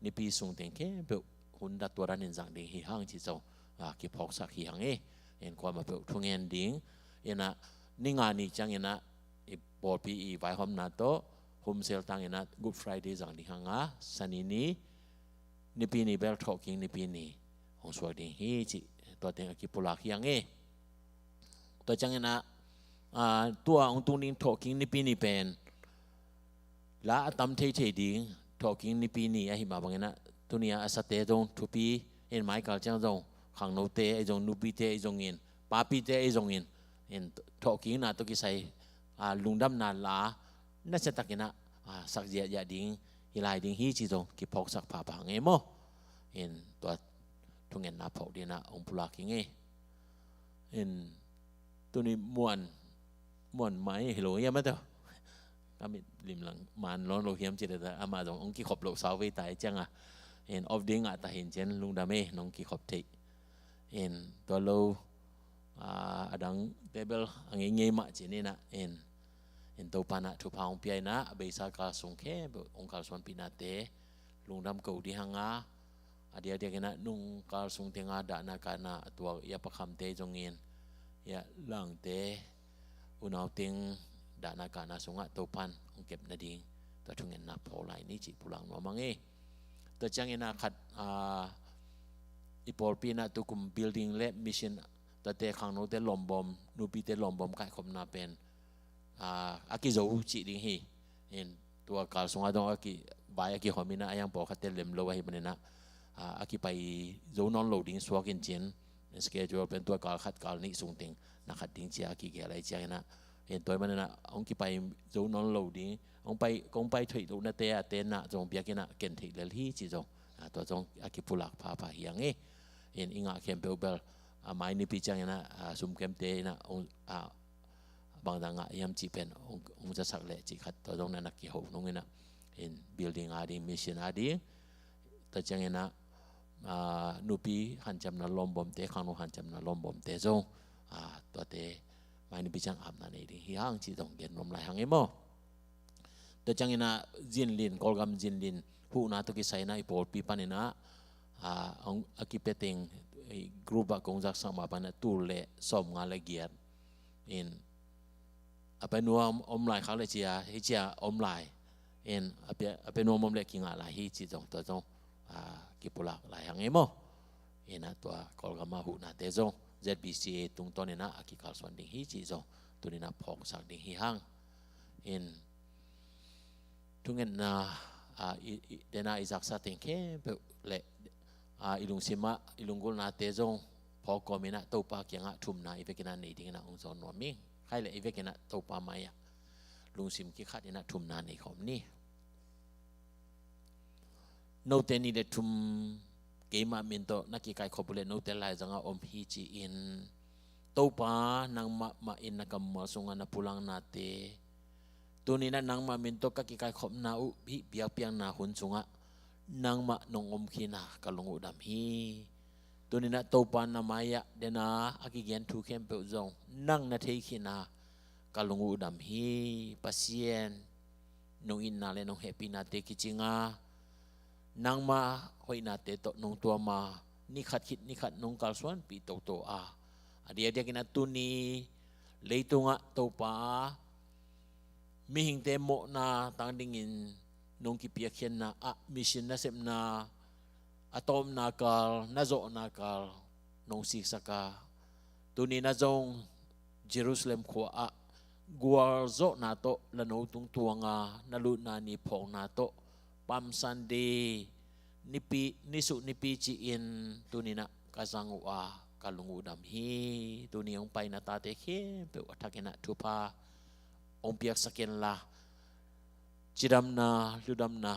nipi sung teng khempeuh hun dat tua danin zang ding hi hang ci zong, a, kiphawksak hi hang e. In kuamah peuh thungen ding. Inah ni nga ni cianginah i pawlpi i vaihawmna tawh Home Cell tanginah Good Friday zang ding hang a, Sani ni, nipi ni bel thawhking nipi ni hong suak ding hi cih tua teng a kipulak hi hang e. Tua cianginah, a, tua hong tung ding thawhking nipi ni pen la a tam theithei ding thawhking nipi ni ahi mah banginah tuni a a sate zong thupi in, maikal ciang zong khangnote ahi zong, nupite ahi zongin, papite ahi zongin, in thawhkingna tawh kisai, a, lungdamna la nasiatakinah, a, sak ziahziah ding hi lai ding hi ci zong kiphawksak phapha hang e maw. In tua thungetna phawk dinah hong pulak hi nge. In tuni muan, muan mai hi lo hiam a tawh, a mit limlang man lawn lo hiam ci data amah zong hong kikhop loh sau vei ta hi cianga. In off ding ah ta hin cian lungdam e, nong kikhop theih. In tua lo, a, a dang table a ngeingei mah ci ninah, in, in Topa nah thupha hong pia inah a beisa kal sung khempeuh hong kalsuanpihnate lungdam ko ding hang a, a diakdiakinah nung kal sung tenga dahna kahna a tuak i a pakhamte zongin, i a langte, unau teng dahna kahna sungah Topan hong kep nading tua thungetna phawk lai ni cih pulak nuam hang e. Tua cianginah khat, a, i pawlpi inah tukum building le mission, tuate khangnote lawmbawm, nupite lawmbawm kaikhopna pen, a, a kizo cih ding hi. In tua kal sungah dong a ki, vai a kihawm inah a yang pawlkhatte lem lo ahi maninah, a, a kipai zo nawn lo ding suak in cin, schedule pen tua kal khat kal nih sung teng na khat ding cia a kigel ahi cianginah. In tua hi maninah hong kipai zo nawn lo ding, hong pai, kong pai theih lohnate a tenna zong biakinah ken theih lel hi ci zong, a, tua zong a kipulak phapha hi hang e. In i ngah khempeuh bel, a, mai nipi cianginah, a, sumkemte inah hong, a, bangdang ngah hiam cih pen hong, hong zasak leh cih khat tua zong na na kiho nunginah, in building a ding, mission a ding, tua cianginah, a, nupi hanciamna lawmbawmte, khangno hanciamna lawmbawmte zong, a, tuate mai nipi ciang apna nei ding hi hang cih zong gen nuam lai hang e maw. Tua cianginah zinlin, Kawlgam zinlin huhna tawh kisai inah i pawlpi paninah, a, hong, a kipia teng, i group ah kong zaksak mah paninah tul le sawmnga le giat. In a pia nuam om lai khak le cia, hi cia om lai. In a pia, a pia nuam om le kingah lai hi cih zong tua zong, a, kipulak lai hang e maw. Inah tua Kawlgam a huhnate zong Z B C A tungtawn inah a kikalsuan ding hi cih zong tuninah phawksak ding hi hang. In thungetna, a, i, i, dena i zaksa teng khempeuh le, a, i lungsimah i lunggulhnate zong phawk kawminah Topa kiangah thumna i vekinah nei dinginah hong zawn nuam ing. Khai le i vekinah Topa mai-ah lungsim kikhat inah thumna nei khawm ni. Note nih le thum keimah min tawh na kikaikhop uh le note laizangah om hi ci-in, Topa nangmah mah in na kammal sungah na pulaknate, tuninah nangmah min tawh ka kikaikhopna uh hih biakpiakna hun sungah nangmah nong om khin a ka lung uh dam hi. Tuninah Topa na mai-ah dena a kigen thu khempeuh zong nang na thei khin a ka lung uh dam hi. Pasian, nong itna le nong hehpihnate kicing a, nangma hoihnate tawh nong tuam a, nikhat khit nikhat nong kalsuanpih toto a, a diakdiakinah tuni leitungah Topa, mihingte mawhna tang dingin nong kipiakkhiatna ah mission nasepna a tawpna kal, na zawhna kal nong siksak a, tuni na zong Jerusalem khua ah gualzawhna tawh la no tungtuang a, na lutna ni phawkna tawh Palm Sunday nipi, nisuh nipi ci-in tuninah ka zang uh a ka lung uh dam hi. Tuni hong pai na tate khempeuh a thakinah thupha hong piaksak inla, cidamna, ludamna,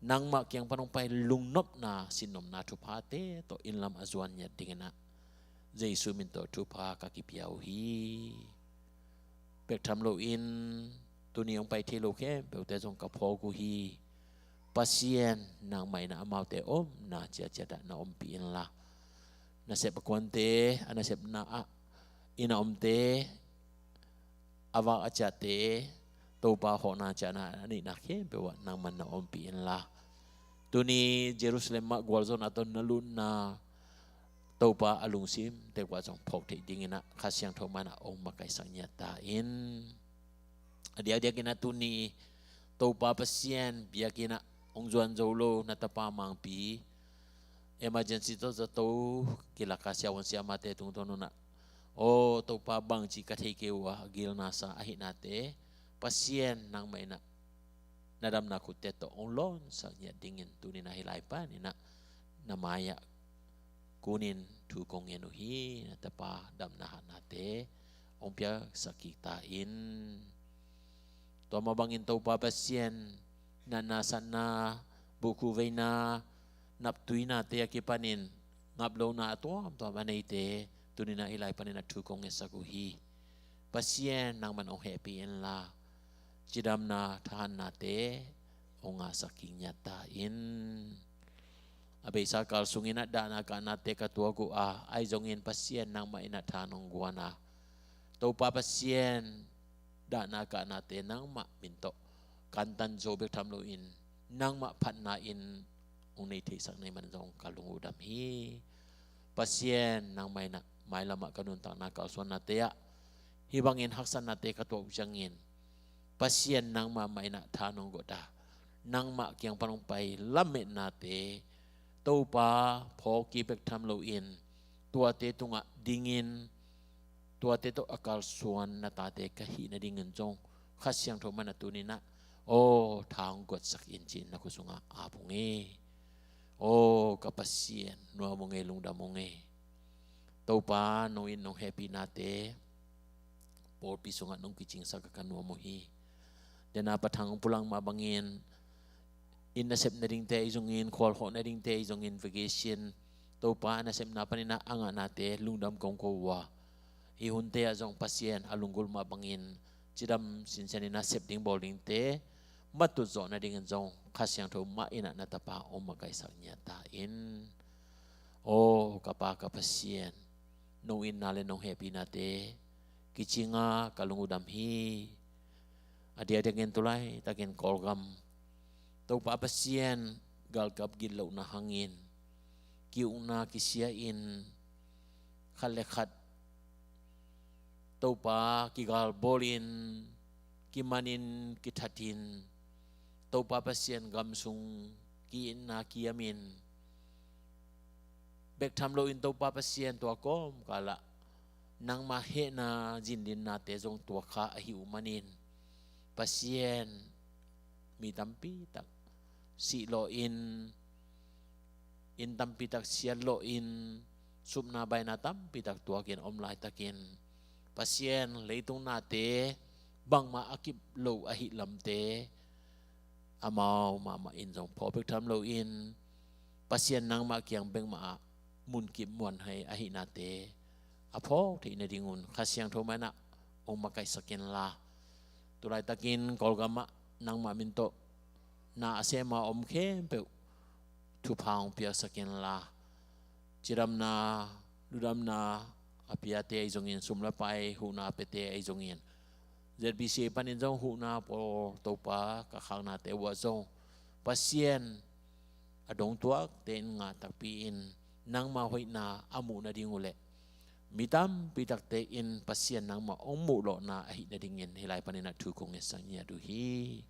nangmah kiang pan hong pai lungnopna, sinnopna thuphate tawh inn lam a zuan ngiat dinginah Jesu min tawh thupha ka kipia uh hi. Pek tham loin tuni hong pai thei lo khempeuhte zong ka phawk uh hi. Pasian, nangmah in amaute omna ciatciat ah na ompih inla, nasep a kuante a nasepna ah i na omte a vak a ciahte Topa hawhna ciahna a neihna khempeuh ah nangman na ompih inla, tuni Jerusalem ah gualzawhna tawh na lutna Topa a lungsim tek uh ah zong phawk theih dingin ah Kha Siangtho mah in ah hong makaihsak ngiat ta in. A diakdiakin ah tuni Topa Pasian biakinn ah hong zuan zo lo na tapa Mangpi emergency tawh zato kilaka siavuan siamahte tungtawn un ah, aw Topa, bangci ka thei kei uh a, a gilna sa ahihnate Pasian nangmah in ah na damna khutte tawh hong lawnsak ngiat dingin tuni-in ah hih lai panin ah na mai-ah kunin thu kong ngen uh hi. Na tapa damna hatnate hong piaksak kik ta in. Tua mah bangin Topa Pasian, natna satna, bukhu veina, naptuinate a kipanin ngap lona a tuamtuam a neite tuni-in ah hih lai panin ah thu kong ngetsak uh hi. Pasian nangman hong hehpih inla, cidamna thahatnate hong ngahsak kik ngiat ta in. A beisa kal sungin ah dahna kahnate ka tuak uh a, ahi zongin Pasian nangmah in ah tha nong guan a, Topa Pasian, dahna kahnate nangmah min tawh kantan zo bek tham loin nangmah phatna in hong nei theisak na hih man zong ka lung uh dam hi. Pasian nangmah in ah mailam ah ka nuntakna kalsuannate ah hih bangin haksatnate ka tuak uh ciangin Pasian nangmah mah in ah tha nong guat a, nangmah kiang pan hong pai lametnate Topa phawk kik bek tham loin tuate tungah dingin tuate tawh a kalsuan na tate ka hih nadingin zong Kha Siangtho mah in ah tuni-in ah aw tha hong guatsak in ci-in na khut sungah ap ung e. Aw ka Pasian, nuam ung e, lungdam ung e. Topa, nong it nong hehpihnate pawlpi sungah nong kicingsak a ka nuam uh hi. Dena Pa Thang Pu Lang mah bangin inn nasep nadingte ahi zongin, khualkhawh nadingte ahi zongin, vacation Topa a nasepna panin ah a ngahnate lungdam kong ko uh a, hih hunte ah zong Pasian a lunggulh mah bangin cidam sinsianin a sep ding bawl dingte matut zawh nadingin zong Kha Siangtho mah in ah na tapa hong makaihsak ngiat ta in. Aw ka Pa ka Pasian, nong itna le nong hehpihnate kicing a ka lung uh dam hi. A diakdiakin tu laitakin Kawlgam Topa Pasian galkap gitlohna hangin ki-ukna kisia-in khat le khat Topa kigalbawlin kimanin kithatin Topa Pasian gam sung ki-itna kiamin bek tham loin Topa Pasian tua kawmkal ah nangma hehna zindinnate zong tuak kha ahih uh manin Pasian mi tampi tak sih lawhin, inn tampi tak siat lawhin, supna baina tampi tak tuakin om laitakin Pasian leitung nate bangmah a kip lo ahih lamte amau mahmah in zong phawk bek tham loin Pasian nangmah kiang bek mah ah munkip muanhai ahihnate a phawk theih nadingun Kha Siangtho mah in ah hong makaihsak inla, tu laitakin Kawlgam ah nangmah min tawh na a sem a om khempeuh thupha hong piaksak inla, cidamna, ludamna a piate ahi zongin, sum le pai huhna a piate ahi zongin, Z B C A panin zong huhna pawl Topa ka khaknate uh ah zong Pasian a dong tuakte in ngah takpi in nangma hoihna a muh nading uh leh mi tampi takte in Pasian nangmah hong muh lawhna ahih nadingin hih lai panin ah thu kong ngetsak ngiat uh hi.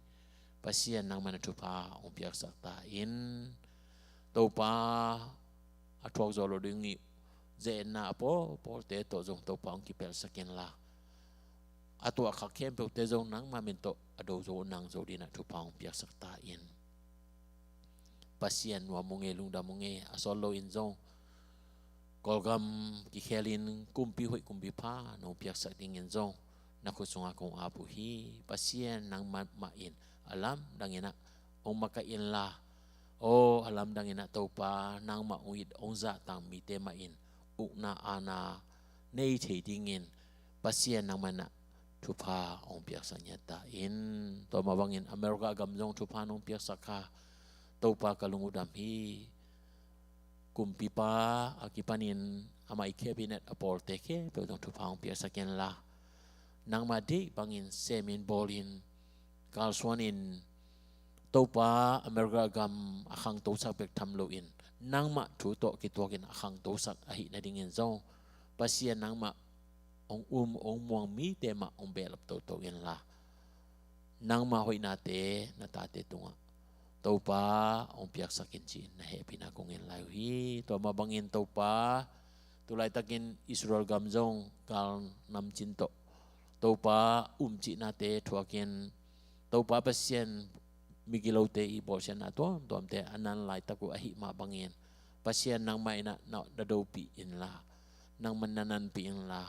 Pasian nangmah in ah thupha hong piaksak ta in. Topa a thuak zawh loh ding ih ze-etna a pawlpawlte tawh zong Topa hong kipelsak inla, a tuahkhak khempeuhte zong nangma min tawh a do zo nang zo dingin ah thupha hong piaksak ta in. Pasian nuam ung e, lungdam ung e, a sawt loin zong Kawlgam kikhelin kumpi hoih kumpi pha nong piaksak dingin zong na khut sungah kong ap uh hi. Pasian nangmah mah in a lamdangin ah hong makaih inla, aw a lamdangin ah Topa nangmah hong it hong zahtak mite mah in ukna aana nei thei dingin Pasian nangmah in ah thupha hong piaksak ngiat ta in. Tua mah bangin America gam zong thupha nong piaksak kha Topa ka lung uh dam hi. Kumpipa a kipanin amah i cabinet a pawlte khempeuh zong thupha hong piaksak inla, nangmah deih bangin semin bawlin kalsuanin, Topa, America gam a khangtosak bek tham loin nangmah thu tawh kituakin a khangtosak ahih nadingin zong Pasian nangmah hong um hong muang mite mah hong behlap toto inla, nangmah hoihnate na tate tungah Topa hong piaksak in ci-in na hehpihna kong ngen lai uh hi. Tua mah bangin Topa, tu laitakin Israel gam zong gal namcin tawh Topa um cihnate thuakin, Topa Pasian migilote i bawlsiatna tuamtuamte a nan laitak uh ahih mah bangin Pasian nangmah in ah na dopih inla, nangmah na nanpih inla,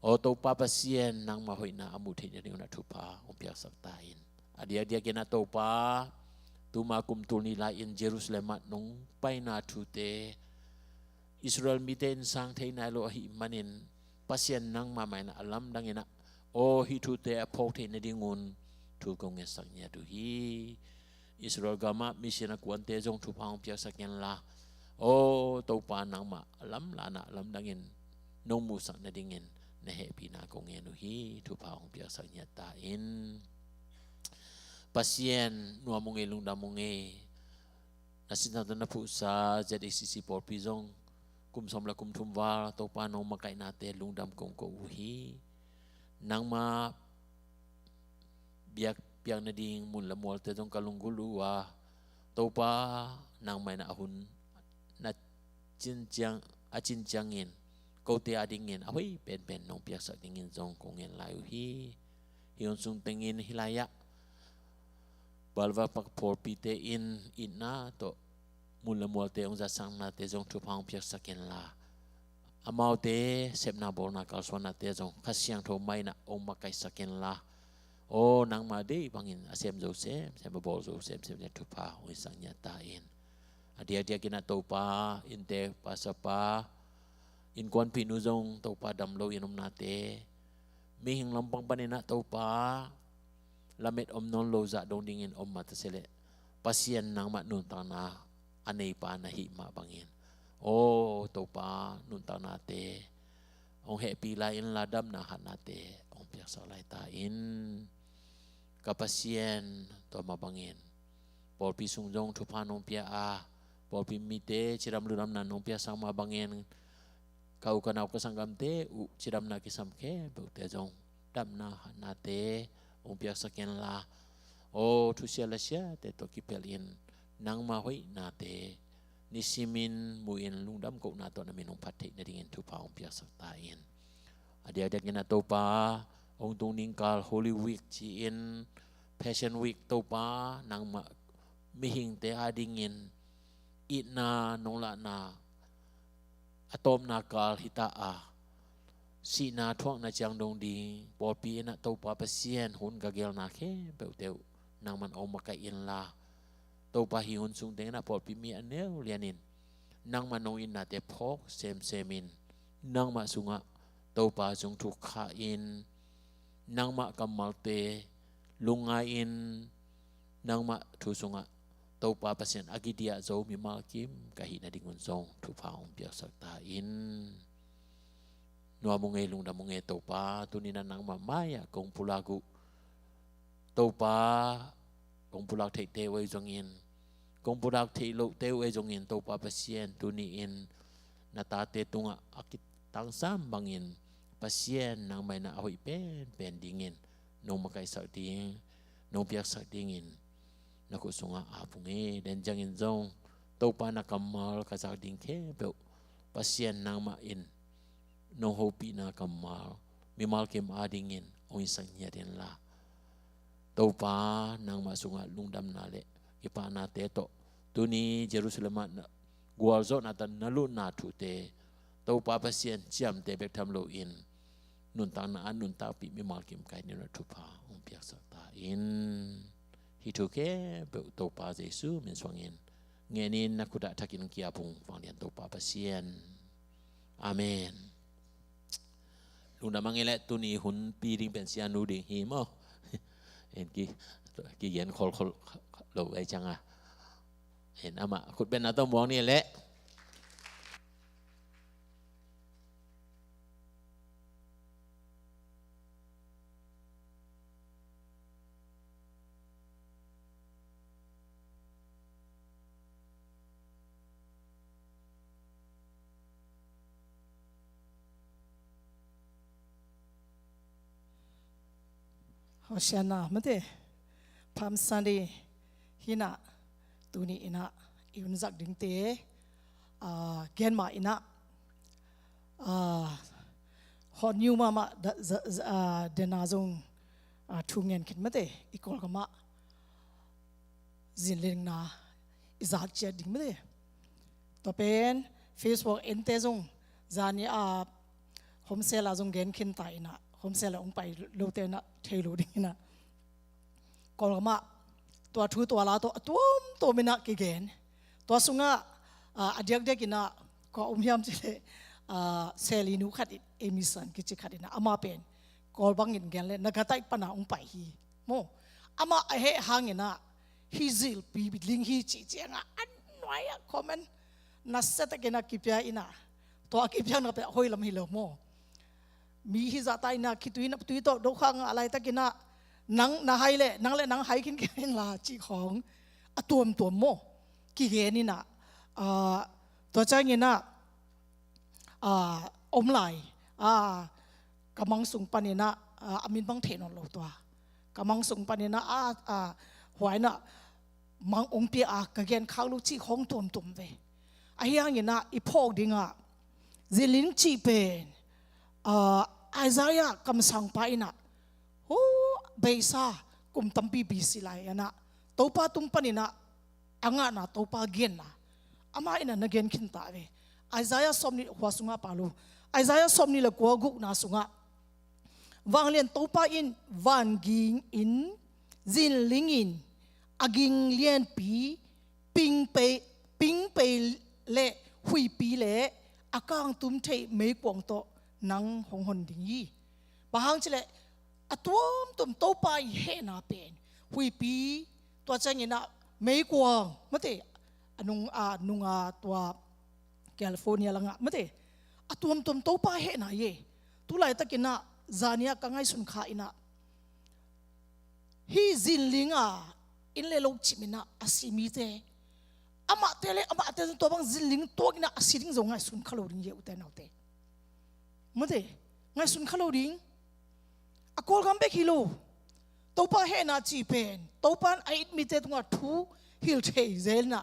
aw Topa Pasian, nangmah hoihna a muh theih nading un ah thupha hong piaksak ta in. A diakdiakin ah Topa, tuma kum tul nih lai-in Jerusalem ah nong paina thute Israel mite in sang thei nai lo ahih manin Pasian nangmah mah in ah a lamdang in ah, aw hih thute a phawk theih nadingun thu kong ngetsak ngiat uh hi. Israel gamah mission a kuante zong thupha hong piaksak inla, aw Topa, nangmah a lamlahna a lamdangin nong muhsak nadingin na hehpihna kong ngen uh hi. Thupha hong piaksak ngiat ta in. Pasian, nuam ung ei, lungdam ung ei. Na sisan tawh na phuhsa Z A C C pawlpi zong kum sawm le kum thum val Topa, nong makaihnate lungdam kong ko uh hi. Nangmah biak piak nading mun le mualte zong ka lunggulh uh a, Topa, nangmah in ah a hun na cin ciang, a cin ciangin kote adingin a hoih penpen nong piaksak dingin zong kong ngen lai uh hi. Hih hun sung tengin hih lai-ah Balva pak pawlpite in itna tawh mun le mualte hong zatsaknate zong thupha hong piaksak inla, amaute sepna bawlna kalsuannate zong Kha Siangtho mah in ah hong makaihsak inla, aw nangmah deih bangin a sem zo semsem, a bawl zo semsem in ah thupha hong hisak ngiat ta in. A diakdiakin ah Topa, innte pastor pa, innkuanpihnu zong Topa dam loin omnate, mihing lampang panin ah Topa, lamet om nawn lo zah dong dingin om mah ta se leh, Pasian nangmah nuntakna a neipa na hih mah bangin, aw Topa, nuntaknate hong hehpih lai inla, damna hatnate hong piaksak lai ta in. Ka Pasian, tua mah bangin pawlpi sung zong thupha nong pia a, pawlpi mite cidam ludamna nong piaksak mah bangin, ka u ka nau ka sanggamte uh cidamna kisam khempeuhte zong damna hatnate hong piaksak inla, aw thusia lasiate tawh kipelhin nangmah hoihnate nisimin mu-in lungdam kohna tawh na min hong phat theih nadingin thupha hong piaksak ta in. A diakdiakin ah Topa, hong tung ding kal Holy Week ci-in, Passion Week, Topa, nangmah mihingte adingin itna nong lahna a tawpna kal hi ta a, sihna thuakna ciang dong ding pawlpi in ah Topa Pasian, hun ka gelna khempeuhte uh nangman hong makaih inla, Topa, hih hun sung tengin ah pawlpi mi a neu lianin nangmah nong itnate phawk semsem in, nangmah sungah Topa zung thuk kha in, nangmah kammalte lungngai in, nangmah thu sungah Topa Pasian a kidiah zo mimal kim ka hih nadingun zong thupha hong piaksak ta in. Nuam ung ei, lungdam ung ei Topa, tuni-in ah nangmah mai-ah kong pulak uh Topa, kong pulak theihte uh ei zongin, kong pulak theih lohte uh ei zongin, Topa Pasian, tuni-in na tate tungah a kitangsam bangin Pasian nangmah in ah a hoih penpen dingin nong makaihsak ding, nong piaksak dingin na khut sungah ap ung ei. Den ciangin zong Topa, na kammal ka zak ding khempeuh Pasian nangmah in nong hopihna kammal mimal kim adingin hong hisak ngiat inla, Topa, nangmah sungah lungdamna le kipahnate tawh tuni Jerusalem ah na gualzawhna tawh na lutna thute, Topa Pasian, ciamteh bek tham loin nuntakna ah nuntakpih mimal kim ka hih nadingin thupha hong piaksak ta in. Hih thu khempeuh Topa Jesu min suangin ngenin na khut ah thakin ki-ap ung, vanglian Topa Pasian. Amen. Lungdam hang ei leh, tuni hunpi ding pen sianu ding hi maw. En ki, kigen kholkhol lo ei ciang a, en amah khut beng na tawh muang ni leh. Hosianna mate, Palm Sunday hi-in ah, tuni in ah i hun zak dingte, ah, gen ma in ah, ah, hot news mahmah da, za, za, ah, dena zong, ah, thu ngen khin mate, i Kawlgam ah zinlingna i zak ciat ding mate. Tua pen Facebook ente zong, zani a home cell ah zong gen khin ta in ah, home cell ah hong pai lote in ah thei lo ding in ah, Kawlgam ah tua thu tua la tawh a tuamtuam in ah kigen. Tua sungah, ah, a diakdiak in ah kua om hiam cih leh, ah, Seli nu khat in, Amy San kici khat in ah, amah pen Kawl bangin gen leh Nagatai pan ah hong pai hi maw. Amah a heh hangin ah hih zilpi ling hi cih ciangah a nuai ah comment nasia takin ah kipia in ah, tua a kipiakna pen a hoih lam hi lo maw. Mi hih zah ta in ah khitui na tui tawh do kha ngah laitakin ah, nang na hai leh nang leh nang hai khinkhin in la cih khawng a tuamtuam maw kigen in ah, ah, tua ciangin ah, ah, om lai, ah, ka mang sung panin ah, ah, a min bang thei nawn lo tua, ka mang sung panin ah, ah, ah, huai in ah mang hong pia a ka gen khak lo cih khawng tuamtuam ve. Ahi hangin ah i phawk ding ah zinling cih pen, ah, Isaiah kamsangpa in ah, hu, beisa kum tampi B C lai in ah Topa tung panin ah a ngahna, Topa genna amah in ah na gen khin ta ve. Isaiah sawmnih, khua sungah pha lo, Isaiah sawmnih leh kua, gukna sungah, Vanglian Topa in van ging in, zinling in, a ging lianpi, pingpei, pingpei leh huihpi leh a kangtum theih meikuang tawh nang hong hon ding hi. Bang hang cih leh a tuamtuam Topa i hehna pen huihpi, tua ciangin ah meikuang mate, a nung, a nung a tua California langah mate, a tuamtuam Topa hehna hi. Tu laitakin ah zani ah ka ngaihsun kha in ah, hih zinling a inn leh lo cim in ah a si mite, amahte leh amahte zong tua bang zinling tuak in ah a si ding zong ngaihsun kha lo ding hi, ute naute. Mate, ngaihsun kha lo ding. A Kawlgam bek hi lo. Topa hehna cih pen Topa in a it mite tungah thu hilh thei zel in ah,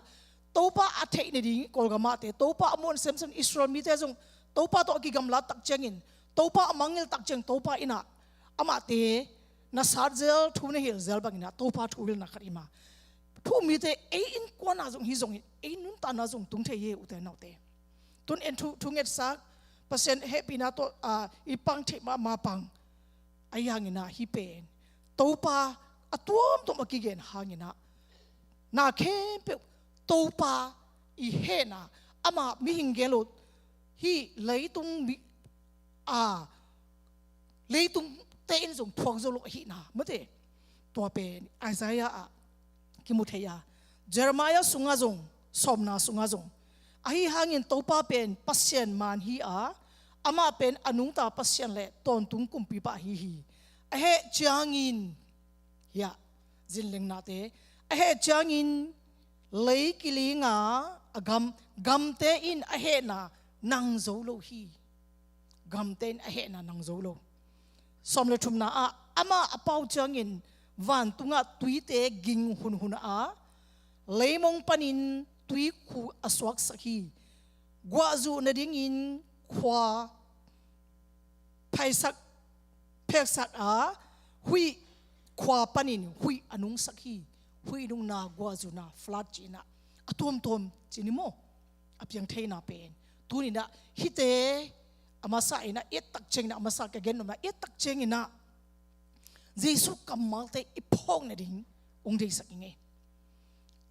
Topa a theih nading Kawlgam ahte, Topa a muan semsem Israel mite zong Topa tawh a kigamlat tak ciangin, Topa a mangngilh tak ciang, Topa in ah amahte na sat zel, thu na hilh zel bangin ah Topa thu hilhna khat hi mah. Thu um mite, ei innkuan ah zong hi zongin ei nuntakna zong tung thei hi, ute naute. Tun en thu, thu ngetsak, Pasian hehpihna tawh, ah, i pang theih mahmah pang. Ahi hangin ah hih pen Topa a tuamtuam a kigen hangin ah, na khempeuh Topa i hehna, amah mihing gen lo, hih leitung mi, a, leitungte in zong thuak zo lo ahihna mate, tua pen Isaiah ah kimu thei a, Jeremiah sungah zong, sawmna sungah zong, ahi hangin Topa pen Pasian man hi a, amah pen a nungta Pasian leh tawntung kumpipa ahi hi. A heh ciangin, hiah zinlingnate, a heh ciangin lei kiling a, a gam, gamte in a hehna nang zo lo hi. Gamte in a hehna nang zo lo. Sawm leh thumna ah, amah a pau ciangin vantungah tuite ging hunhun a, leimong panin tuikhu a suaksak hi. Guahzuh nadingin khua phaisak, pheksak a, huih khua panin huih a nungsak hi. Huih nungna, guahzuhna, flood cihna a tuamtuam ci ni maw. A piang theihna pen tuni in ah hihte a masa in ah, i et tak ciangin ah, a masa ka gen nopna, i et tak ciangin ah Jesu kammalte i phawk nading hong deihsak ing ei.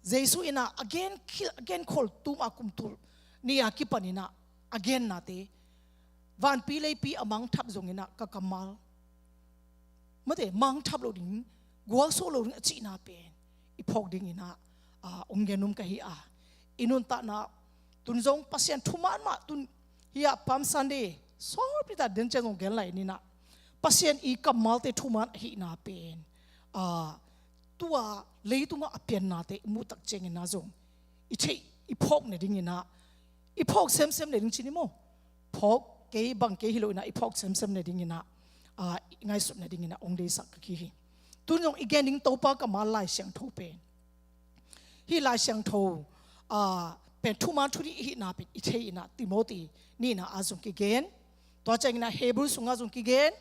Jesu in ah a gen khil, a gen khol tuma kum tul nih a kipan in ah a gennate, vanpi leipi a mangthap zongin ah ka kammal mate, mangthap lo ding, gualsuak lo ding a cihna pen i phawk dingin ah, ah, hong gen nuam ka hi a, i nuntakna tun zong Pasian thuman mah, tun hiah Palm Sunday sawtpi tak den ciang zong gen lai ni in ah, Pasian i kammalte thuman ahihna pen, ah, tua leitungah a piannate i muh tak ciangin ah zong i theih, i phawk nadingin ah, i phawk semsem nading ci ni maw. Phawk kei bang kei hi lo in ah, i phawk semsem nadingin ah, ah, i ngaihsut nadingin ah hong deihsak ka hi hi. Tun zong i gen ding Topa kammal Lai Siangtho pen, hih Lai Siangtho, aa, pen thuman thudih i hihna pen i thei inah, Timoti nihna ah zong kigen. Tua cianginah Hebrew sungah zong kigen.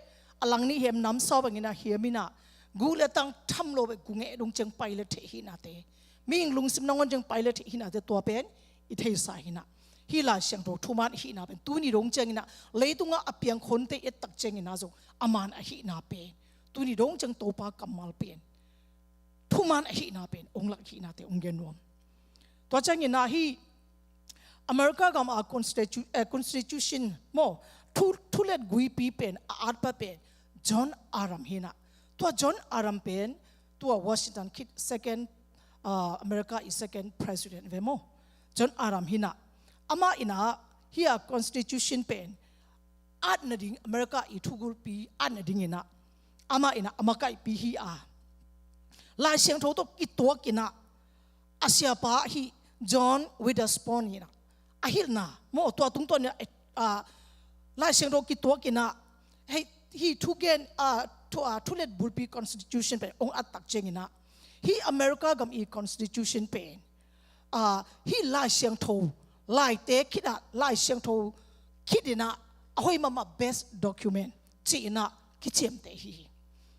A lang nih hiam namsau banginah hiam inah, gu le tang tham lo bek gu ngeh dong ciang pai le thei hihnate, mihing lungsim nangawn ciang pai le thei hihnate, tua pen i theisa hinah. Hih Lai Siangtho thuman i hihna pen tuni dong cianginah, leitungah a piangkhonte i et tak cianginah zong a man a hihna pen tuni dong ciang Topa kammal pen thuman a hihna pen ong lak hihnate ong gen nuam. Tua cianginah hih America gam a constitu-, eh, constitution maw, thu, thulet guipi pen a atpa pen John Adams hinah. Tua John Adams pen tua Washington khit second, ah, America i second president ve maw, John Adams hinah. Amah inah hih a constitution pen at nading, America i thugulpi at nadinginah amah inah a makaihpi hi a, Lai Siangtho tawh kituak inah a siapa hih John Witherspoon inah a hilhna maw, tua tungtawn inah, eh, ah, Lai Siangtho kituak inah hih, hih thugen, ah, thu, ah, thulet bulpi constitution pen ong at tak cianginah, hih America gam i constitution pen, ah, hih Lai Siangtho, Laite khitah Lai Siangtho khit inah a hoih mahmah best document ci inah kiciamteh hi hi.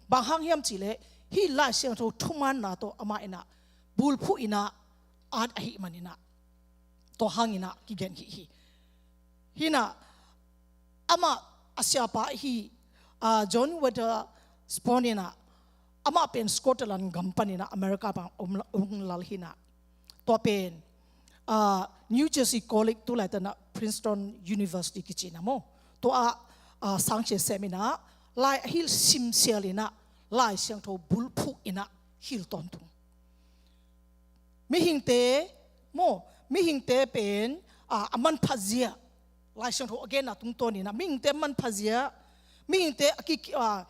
Bang hang hiam cihleh hih Lai Siangtho thumanna tawh amah inah bulphuh inah at ahih maninah, tua hang inah kigen hi hi. Hinah amah a siapa hih, ah, John Witherspoon inah, amah pen Scotland gam paninah America pan ong, ong lal hinah. Tua pen, ah, New Jersey College, tulaitanah Princeton University kici inah maw, tua ah, ah, sangsia sem inah, lai a hilh simsial inah Lai Siangtho bulphuh inah hilh tawntung. Mihingte maw, mihingte pen, ah, a manpha zia, Lai Siangtho a genna tungtawn inah mihingte a manpha zia, mihingte a ki, ah,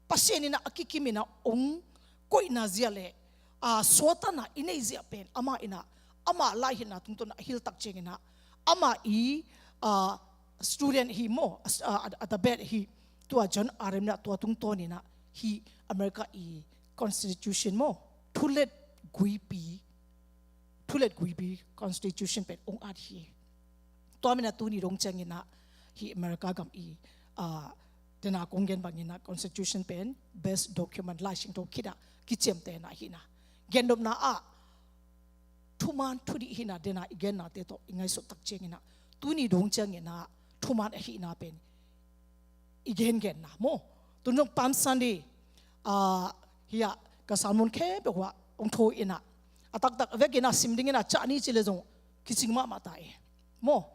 Pasian inah a kikim inah ong koihna zia le, ah, suahtakna i neih zia pen amah inah, amah laihilhna tungtawn a hilh tak cianginah, amah i, ah, student hi maw, ah, a, a tabet hi, tua John Adams inah tua tungtawn inah hih America i constitution maw, thulet guipi, thulet guipi constitution pen ong at hi. Tua manin ah tuni dong ciangin ah hih America gam i, ah, dena kong gen bangin ah constitution pen best document, Lai Siangtho khit ah kiciamtehna hi na. Gennopna ah thuman thudih hi na, dena i gennate tawh i ngaihsut tak ciangin ah tuni dong ciangin ah thuman ahihna pen i gengenna maw. Tun zong Palm Sunday, ah, hiah ka sermon khempeuh ah hong tho in ah, a taktak vekin ah sim dingin ah cah ni ci le zong kicing mahmah ta e maw.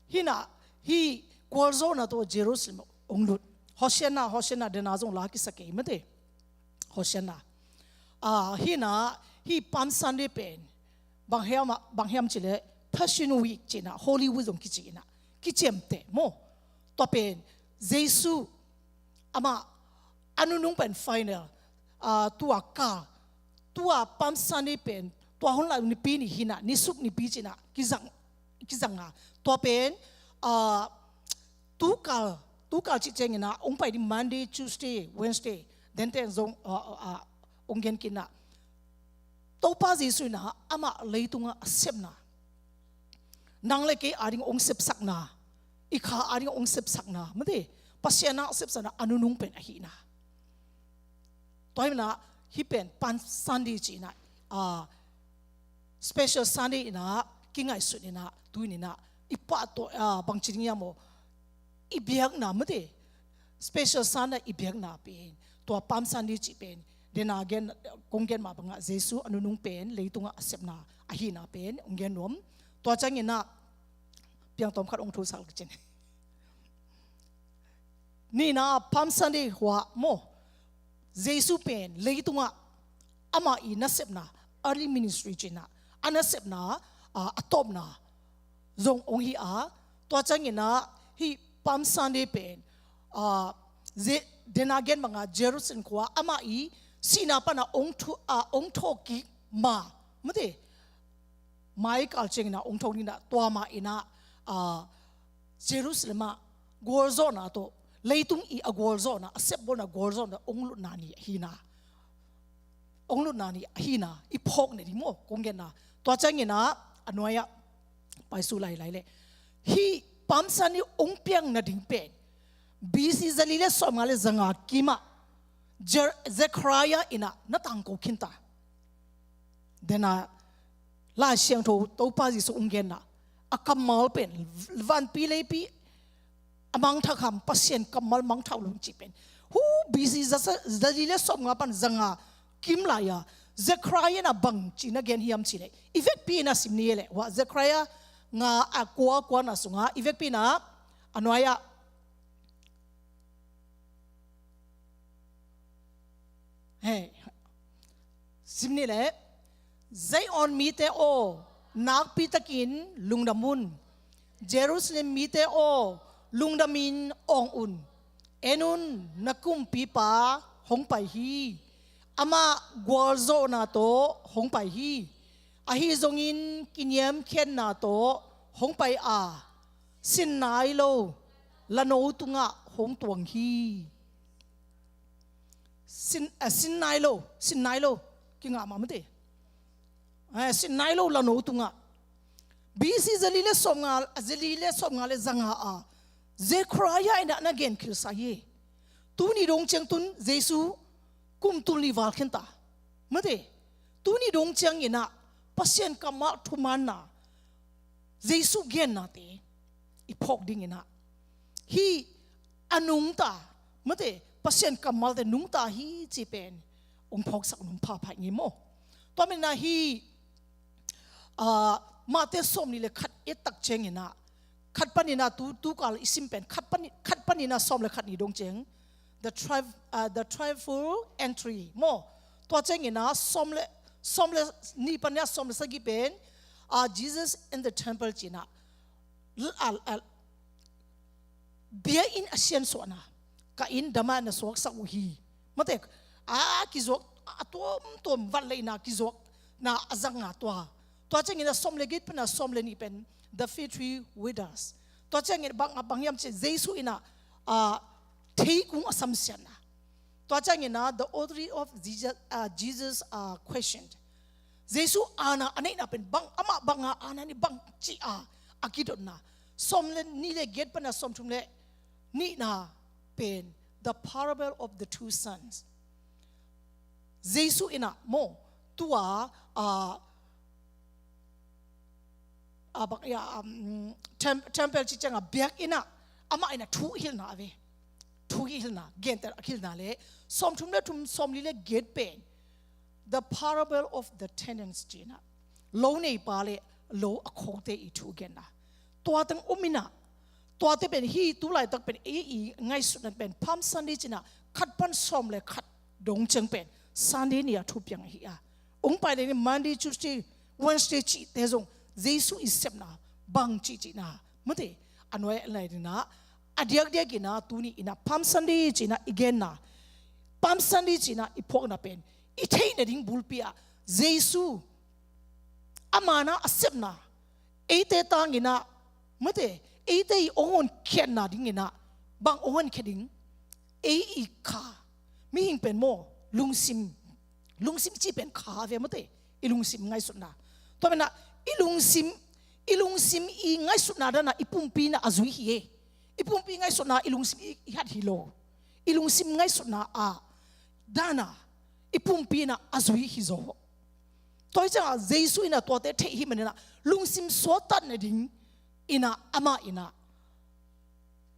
Hi na, hih gualzawhna tawh Jerusalem hong lut. Hosanna, Hosanna, dena zong la kisa kei mate. Hosanna. Ah, hi na, hih Palm Sunday pen bang hiam ah, bang hiam ci le Passion Week ci na, Holy Week zong kici in ah kiciamteh maw. Tua pen Jesu amah a nunung pen final, ah, tua kal, tua Palm Sunday pen tua hun lai nipi ni hi na, nisuk nipi ci na kizang, kizang a. Tua pen, ah, tu kal, tu kal cih ciangin ah hong pai ding Monday, Tuesday, Wednesday, denten zong, ah, ah, ah, hong gen kik na. Topa Jesu in ah amah leitungah a sepna, nang le kei ading hong sepsakna, i kha ading hong sepsakna mate, Pasian a sepsakna a nunung pen ahihna. Tua hi na, hih pen Palm Sunday ci na, ah, special Sunday in ah kingaihsut in ah, tu in ah i pahtawi, ah, bangci ding hiam maw, i biakna mate, special Sunday i biakna pen tua Palm Sunday cih pen dena gen, kong gen mah bangah Jesu a nunung pen leitungah a sepna ahihna pen hong gen nuam. Tua ciangin ah piangtawm khat hong thosak lak cin. Nihna Palm Sunday hua maw, Jesu pen leitungah amah i nasepna, early ministry ci na, a nasepna, ah, a tawpna zong hong hi a. Tua ciangin ah hih Palm Sunday pen, ah, Je-, dena gen bangah Jerusalem khua amah i sihna pana hong thu-, ah, hong thawhkik ma mate, mai kal ciangin ah hong thawh ni na, tua ma in ah, ah, Jerusalem ah gualzawhna tawh, leitung i a gualzawhna, a sepbawlna gualzawhna hong lutna ni hi na. hong lutna ni ahina i phawk nading maw kong genna. Tua ciangin ah a nuai-ah paisu lailai leh hih Palm Sunday hong piang nading pen B C zali le sawmnga le zanga kimah Jer- Zechariah in ah na tangko khinta. Dena Lai Siangtho Topa Jesuh hong genna a kammal pen vanpi leipi a mangthak ham, Pasian kammal mangthak lo cih pen hu B C za- zali le sawmnga pan zanga kim lai-a Zechariah in ah bangci na gen hiam cih leh i vekpi in ah sim ni leh, hua Zechariah nga a kua kuana sungah i vekpi in ah a nuai-ah Hei, sim ni leh, Zion mite aw, nakpitakin lungdam un. Jerusalem mite aw, lungdamin awng un. En un, na kumpipa hong pai hi. Amah gualzawhna tawh hong pai hi. Ahi zongin kiniamkhiatna tawh hong pai a, sin nai lo lano tungah hong tuang hi. Sin, eh, sin nai lo, sin nai lo. Kingah mah mate. Eh, sin nai lo lano tungah. B C zali le sawmnga, zali le sawmnga le zanga a Zechariah in ah na gen khilsa hi. Tuni dong ciang tun Jesuh kum tul nih val khinta. Mate. Tuni dong ciangin ah Pasian kammal thumaanna Jesuh gennate i phawk dingin ah hih a nungta, mate, Pasian kammalte nungta hi cih pen hong phawksak nung phapha ing maw. Tua manin ah hih, ah, Mate sawmnih le khat et tak ciangin ah khat panin ah tu, tu kal i sim pen khat panin, khat panin ah sawm le khat ni dong ciang the tri-, ah, the triumphal entry maw. Tua ciangin ah sawm le, sawm le nih panin ah sawm le sagih pen, ah, Jesus in the temple ci-in ah, l-, ah, ah, biakinn a siansuahna, ka inn damah na suaksak uh hi. Mate, a kizuak, a tuamtuam vat leina kizuakna a zanga tua. Tua ciangin ah sawm le giat panin ah sawm le nih pen the fig tree withered. Tua ciangin bang, bang hiam cih leh Jesuh in ah, ah, theikung a samsiatna. Tua ciangin ah the authority of Jesus, ah, Jesus, ah, questioned. Jesuh aana a neihna pen bang, amah banga aana nei bang ci-a a kidotna. Sawm le nih le giat panin ah sawmthum le nihna pen the parable of the two sons. Jesuh in ah maw, tua, ah, ah, bang, ya, um, tem-, temple ci ciangah biakinn ah amah in ah thu hilhna a ve. Thu hilhna, gentehna hilhna le sawmthum le thum, sawmli le giat pen the parable of the talents ci-in ah lo neipa le lo a khote i thu genna. Tua teng om in ah, tuate pen hih tu laitak pen ei i ngaihsutna pen Palm Sunday ci-in ah khat pan sawm le khat dong ciang pen Sunday ni-a thu piang ahi a. Hong pai le ni Monday, Tuesday, Wednesday cihte zong Jesuh i sepna bang cihcihna mate, a nuai a lai ding ah, a diakdiak in ah tuni in ah Palm Sunday ci-in ah i genna, Palm Sunday ci-in ah i phawkna pen i theih nading bulpi ah Jesuh a maanna a sepna eite tangin ah mate, eite i hong honkhiatna dingin ah bang hong honkhiat ding? Ei i kha, mihing pen maw, lungsim, lungsim cih pen kha a ve mate, i lungsim ngaihsutna. Tua manin ah i lungsim, i lungsim i ngaihsutna dan ah i pumpi in ah a zui hi e. I pumpi ngaihsutna i lungsim i, i hat hi lo. I lungsim ngaihsutna ah dan ah i pumpi in ah a zui hi zaw. Tua hi ciangah Jesuh in ah tuate theih ahih manin ah lungsim suaktat nading in ah amah in ah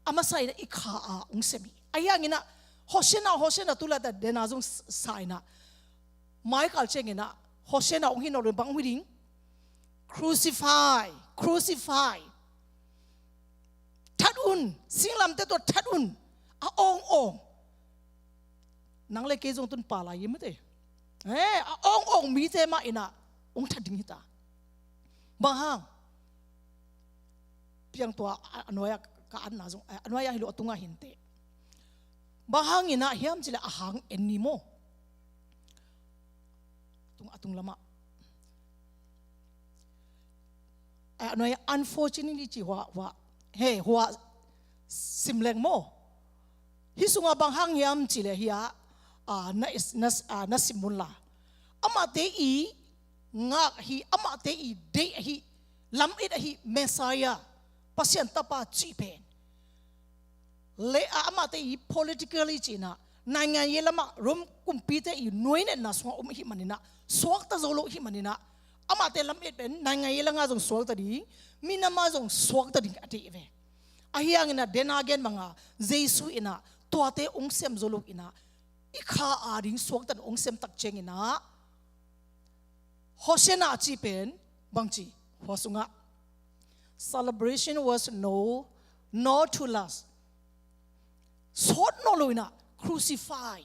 a masa in ah i kha ah hong sem hi. Ahi hangin ah Hosanna, Hosanna tu laitak dena zong sa in ah mai kal ciangin ah Hosanna hong hi nawn lo in bang hong hi ding? Crucify, crucify. That un, singlamteh tawh that un, a awngawng. Nang le kei zong tun pha lai hi mate. Eh, a awngawng mite mah in ah hong that ding hi ta. Bang hang? Piang tua a, a nuai-ah ka anna zong, a nuai-ah hi lo, a tungah hi inteh. Bang hangin ah hiam cih leh a hang en ni maw. A tung, a tung lamah. A nuai-ah unfortunately ci hua, hua. He, hua sim leng maw. Hih sungah bang hang hiam cih leh hi a, ah, na is, na, ah, na sim un la. amahte i ngak ahi, amahte i deih ahi, lam-et ahi Messiah, Pasian Tapa cih pen le a amahte i politically cihna, naingan ye lamah Rom kumpite i nuainetna sungah om ahi maninah, suakta zo lo ahi maninah, amahte lam-et pen naingan ye lamah zong suakta ding, minamah zong suakta ding a deih ve. Ahi hanginah dena gen banga Jesu inah tuate ong sem zo lo inah, i kha a ding suaktan ong sem tak cianginah, Hosanna a ci pen bangci, hua sungah celebration was no, not to last. Sawt nawn lo inah crucify,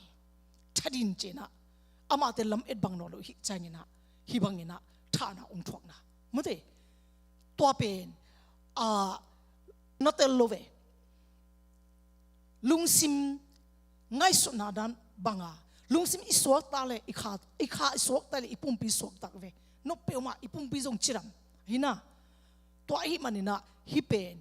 that in cinah, amahte lam-et bang nawn lo hi cianginah, hi banginah thahna ong thuakna. Mate, tua pen a na tel lo ve. Lungsim ngaihsutna dan banga, lungsim i suakta le i kha, i kha i suakta le i pumpi suakta ve. Nop peuhmah i pumpi zong cidam hina. Tua ahi maninah hi pen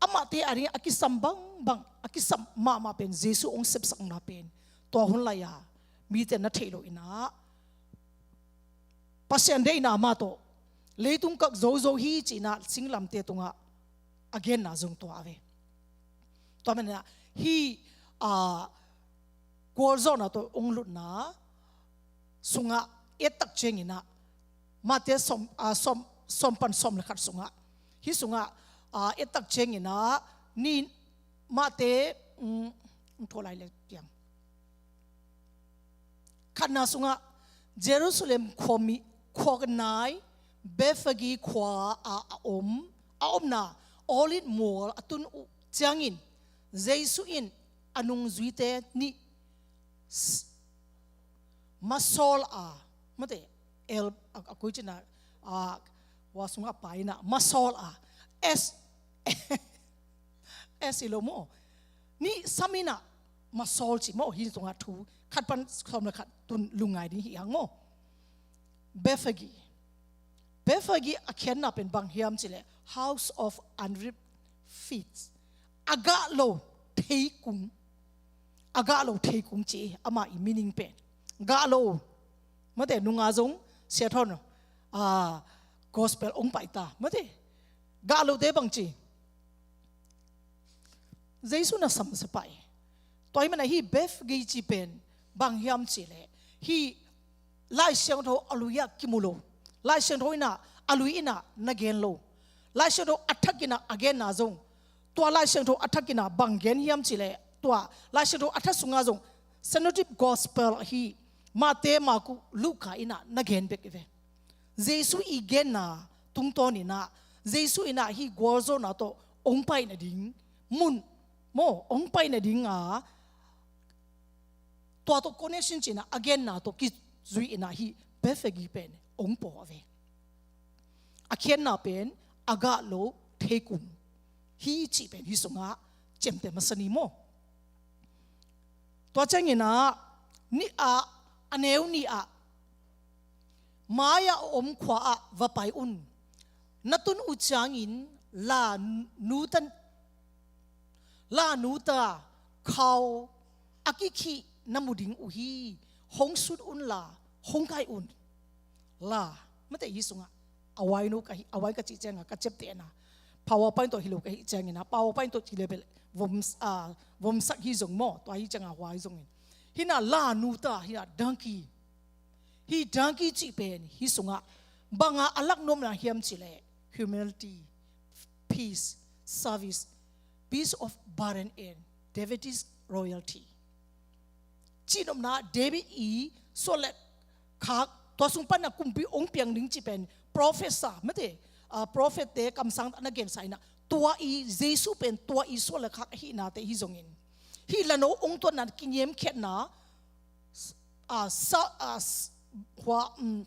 amahte a ding a kisam bangbang, a kisam mahmah pen Jesu ong sepsakna pen tua hun lai-a mite na theih lo inah, Pasian deihna mah tawh leitung kak zozo hi cinah singlamte tungah a genna zong tua a ve. Tua maninah hi, a, gualzawhna tawh ong lutna sungah et tak cianginah, Mate sawm, a, sawm, sawm pan sawm le khat sungah, hi sungah, a, et tak cianginah, ni Mate, um, ong thaw lai le piang. Khatna sungah Jerusalem khua mi, khua nai Bethphage khua a, a om, a omna Olive mual a tun uh ciangin Jesu in a nungzuite nih s-, masawl a, mate, el a, a koi cina, a, hua sungah a pai inah masawl a, es, es i lo maw. Nih sam inah masawl ci maw, hi sungah thu khat pan sawm le khat tun lungngai ding hi hang maw. Bethphage. Bethphage a khiatna pen bang hiam cileh house of unwritten feet. A gah lo thei kung. A gah lo thei kung ci ama i meaning pen. Gah lo. Mate nunga zong siathon, a, gospel ong paita. Mate gah lote bang ci. Jesu na samsia pah hi. Tua hi mana hi Bethphage ci pen bang hiam cileh hi Lai Siangtho a lui-ah kimu lo. Lai Siangtho inah a lui inah na gen lo. Lai Siangtho a thak inah a genna zong, tua Lai Siangtho a thak inah bang gen hiam cileh, tua Lai Siangtho a thak sungah zong synoptic gospel ahi Mate, Marku, Luka inah na gen bek hi ve. Jesu i genna tungtawn inah Jesu inah hi gualzawhna tawh ong pai nading mun maw, ong pai nadinga tua tawh connection cinah a genna tawh kizui inah hi Bethphage pen ong paw a ve. A khiatna pen a gah lo thei kung hi cih pen hi sungah ciamteh masa ni maw. Tua cianginah ni ah, a neu ni ah, mai-ah a om khua-ah va pai un. Na tun uh ciangin la nuta, la nuta khau a kikhih na mu ding uh hi. Hong sut unla hong kai un. La, mate hi sungah a wai no ka hi, a wai ka cih cianga ka ciaptehna PowerPoint tawh hi lo ka hi ciangina, PowerPoint tawh hi le bel vom, a, vomsak hi zong maw, tua hi cianga huai zongin. Hina la nuta, hina donkey. Hi donkey cih pen hi sungah banga a lak nuamna hiam cileh humility, peace, service, peace of burden and Davidic royalty. Cihnopna David i suah le khak, tua sung panna kumpi ong piang ding cih pen professor, mate, a, prophet te kamsang na gensa inah, tua i Jesu pen tua i suah le khak ahihnate hi zongin, hi lano ong tuanna kiniamkhiatna, a, sa, a, s-, hua, um,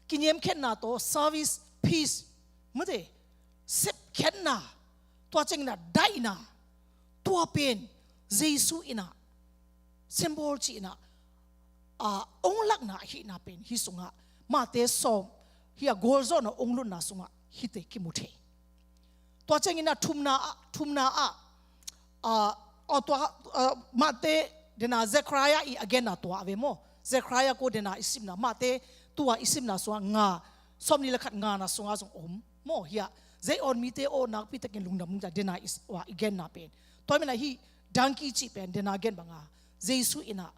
kiniamkhiatna tawh service, peace, mate, sepkhiatna, tua ciangina daihna, tua pen Jesu inah symbol cihna, a, ong lakna ahihna pen hi sungah Mate sawm, hi a gualzawhna ong lutna sungah hite kimu thei. Tua ciangina thumna ah, thumna ah, a, a, tua, a, Mate dena Zechariah i a genna tua a ve maw. Zechariah ko dena i simna, Matthai tua i simna sungah nga, sawmnih le khat ngana sungah zong om maw, hiah. Zion mite aw nakpi takin lungdam un ci-a dena i s-, ua i genna pen. Tua hi manin ah hih donkey cih pen dena gen banga Jesu in ah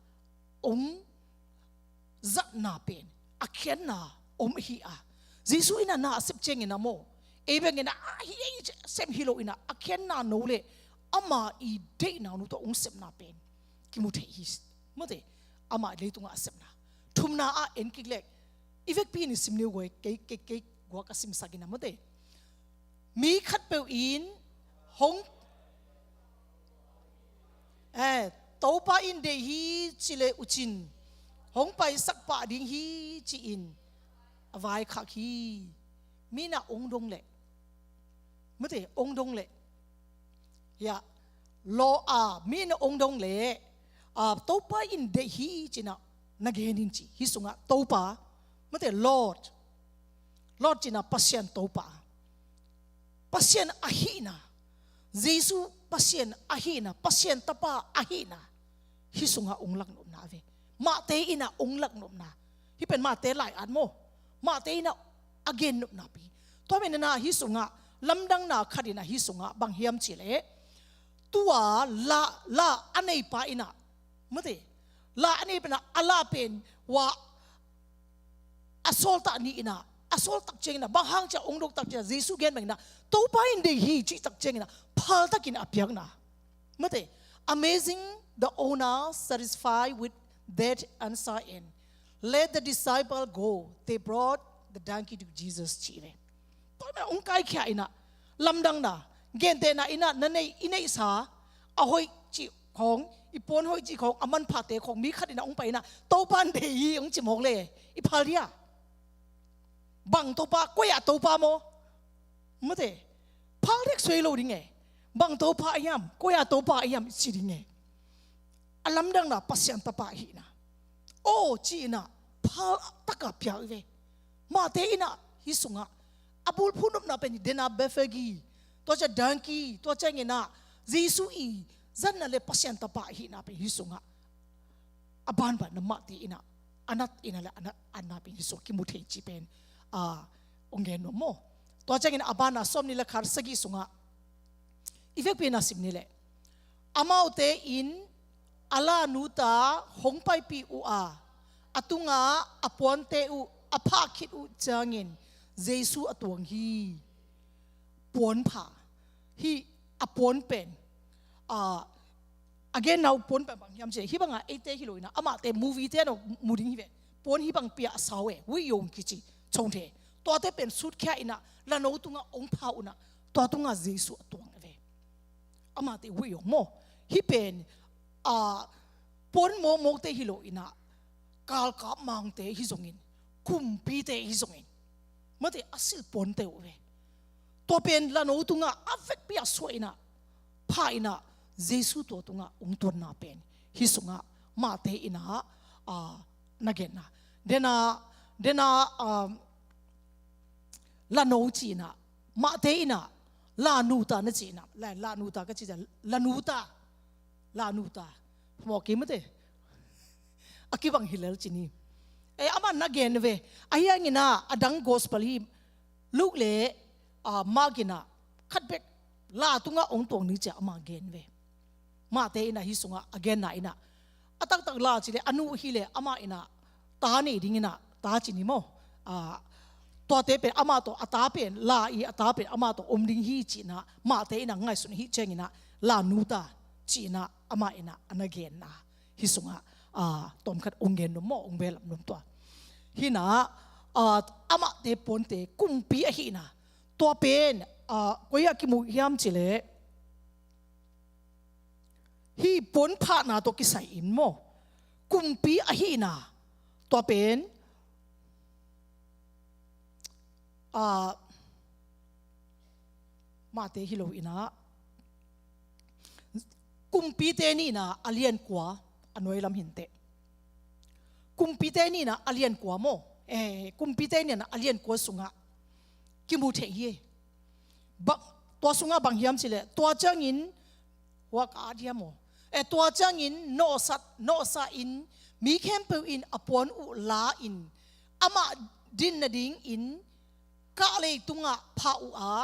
ong zatna pen a khiatna om hi a. Jesu in ah na a sep ciangin ah maw, ei bek in ah a hi ei sem hi lo in ah a khiatna no le ama i deihna no tawh ong sepna pen kimu thei hi. Mate, ama leitungah a sepna. Thumna ah en kik leh, i vekpi in i sim ni uh guai, kei, kei, kei guak a simsak in ah mate. Mi khatpeuh in hong, eh, Topa in deih hi ci le uh cin, hong paisak pah ding hi ci-in a vaikhak hi. Mi in ah ong dong leh, mate, ong dong leh, hiah, law a, mi in ah ong dong leh, a, Topa in deih hi ci-in ah na gen in ci. Hih sungah Topa, mate, Lord. Lord ci-in ah Pasian Topa, Pasian ahihna, Jesu Pasian ahihna, Pasian Tapa ahihna, hih sungah ong laknopna a ve. Matthai in ah ong laknopna. Hih pen Matthai lai-at maw, Matthai in ah a gennopna pi. Tua manin ah hih sungah lamdangna khat in ah hih sungah bang hiam cih leh, tua la, la a neipa in ah, mate, la a neipa in ah a la pen ua a sawltak ni in ah, a sawltak ciangin ah, bang hang ci-a ong dong tak ciangin ah, Jesu gen bangin ah, Topa in deih hi cih tak ciangin ah, phaltakin a piakna. Mate, amazing, the owner satisfied with that answer and let the disciple go. They brought the donkey to Jesus ci ve. Tua manin ah ong kaikhia in ah, lamdangna, gentehna in ah, na neih, i neihsa a hoih cih khawng, i puan hoih cih khawng, a manphate khawng, mi khat in ah ong pai in ah, Topa in deih hi ong ci mawk leh, i phal dia? Bang Topa, koi-ah Topa maw? Mate, phal dek suai lo ding e. Bang Topa a hiam, koi-ah Topa a hiam i ci ding e. A lamdangna Pasian Tapa ahihna. Aw ci-in ah, phaltak a piak ve. Matthai in ah hih sungah a bulphuh nopna pen hi, dena bethegi, tua ciang donkey, tua ciangin ah Jesu i zatna le Pasian Tapa ahihna pen hih sungah a banban na Matthai in ah a nat in ah le a nat, a nat pen hih sungah kimu thei cih pen, a, ong gen nuam maw. Tua ciangin a banna sawmnih le khat, sagih sungah i vekpi in ah sim ni leh, amaute in a la nuta hong paipih uh a, a tungah a puante uh a phah khit uh ciangin Jesu a tuang hi. Puan pha. Hih a puan pen, a, a genna uh puan pen bang hiam cih leh, hih bangah eite hi lo in ah, amahte movie te in ah mu ding hi ve. Puan hih bangpi a sau e, ဝတ်ရုံ kici, chongthe. Tuate pen sutkhia in ah, lano tungah ong pha un ah, tua tungah Jesu a tuang ve. Amahte ဝတ်ရုံ maw. Hih pen, a, puan mawkmawkte hi lo in ah, galkap mangte hi zongin, kumpite hi zongin, mate, a silh puante uh ve. Tua pen lano tungah a vekpi a suah in ah, pha in ah, Jesu tua tungah ong tuanna pen hih sungah Matthai in ah, a, na genna. Dena, dena, a, lano ci in ah, Matthai in ah la nuta na ci in ah, la, la nuta ka ci ciang, la nuta, la nuta. Mawk kei mate. A kibang hi lel ci ni. E, amah na gen ve. Ahi hangin ah a dang gospel hi, Luke le, a, Mark in ah khat bek la tungah ong tuang ni ci-a amah gen ve. Matthai in ah hih sungah a genna in ah, a taktak la ci leh a nu hi leh amah in ah ta nei ding in ah, ta ci ni maw. A, tuate pen amah tawh, a ta pen, la i a ta pen amah tawh om ding hi ci in ah Matthai in ah ngaihsun ahih ciangin ah la nuta ci in ah amah in ah a na genna. Hih sungah, a, tawmkhat ong gen nuam maw, ong behlap nuam tua. Hi in ah, a, amahte puante kumpi ahihna. Tua pen, a, koi-ah kimu hiam cih leh, hih puan phahna tawh kisai in maw, kumpi ahihna. Tua pen, a, Matthai hi lo in ah, Kumpite Nihna a lian kua, a nuai lam hi inteh. Kumpite Nihna a lian kua maw. E, Kumpite Nihna a lian kua sungah kimu thei hi. Ba, tua sungah bang hiam cih leh, tua ciangin, huak a diam maw. E, tua ciangin nawhsat, nawhsa in Mi khempeuh in a puan uh la-in amah din nadingin kahlei tungah phah uh a,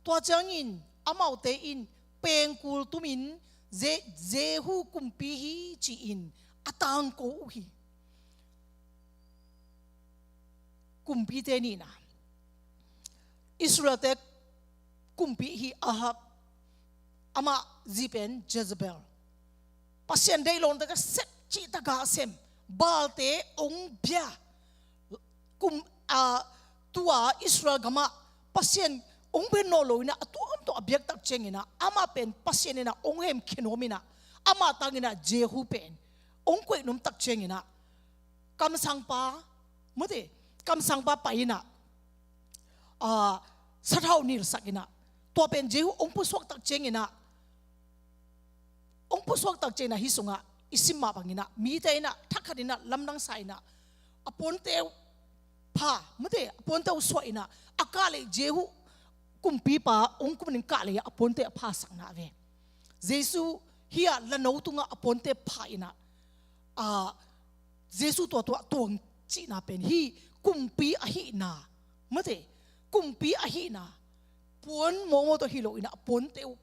tua ciangin amaute in pengkul tumin Je-, Jehu kumpi hi ci-in a tangko uh hi. Kumpite nihna. Israelte kumpi hi Ahab, amah zi pen Jezebel. Pasian deih lontaka sem, cihtaka sem, Baalte ong bia. Kum, a, tua Israel gamah Pasian ong bia nawn lo inah a tuamtuam a biak tak cianginah amah pen Pasian inah ong hemkhia nuam inah amah tanginah Jehu pen ong koih nuam tak cianginah kamsangpa, mate, kamsangpa pai inah, a, sathau nilsak inah, tua pen Jehu ong pusuak tak cianginah, ong pusuak tak cianginah hih sungah i sim mah banginah mite inah thakhat inah lamdang sa inah a puante uh pha, mate, a puante uh suah inah a kahlei Jehu kumpipa ong kumin kahlei a puante a phasakna ve. Jesu hih a lano tungah a puante pha inah, a, Jesu tua tua tuang cihna pen hih kumpi ahihna, mate, kumpi ahihna, puan mawmaw tawh hi lo inah a puante uh,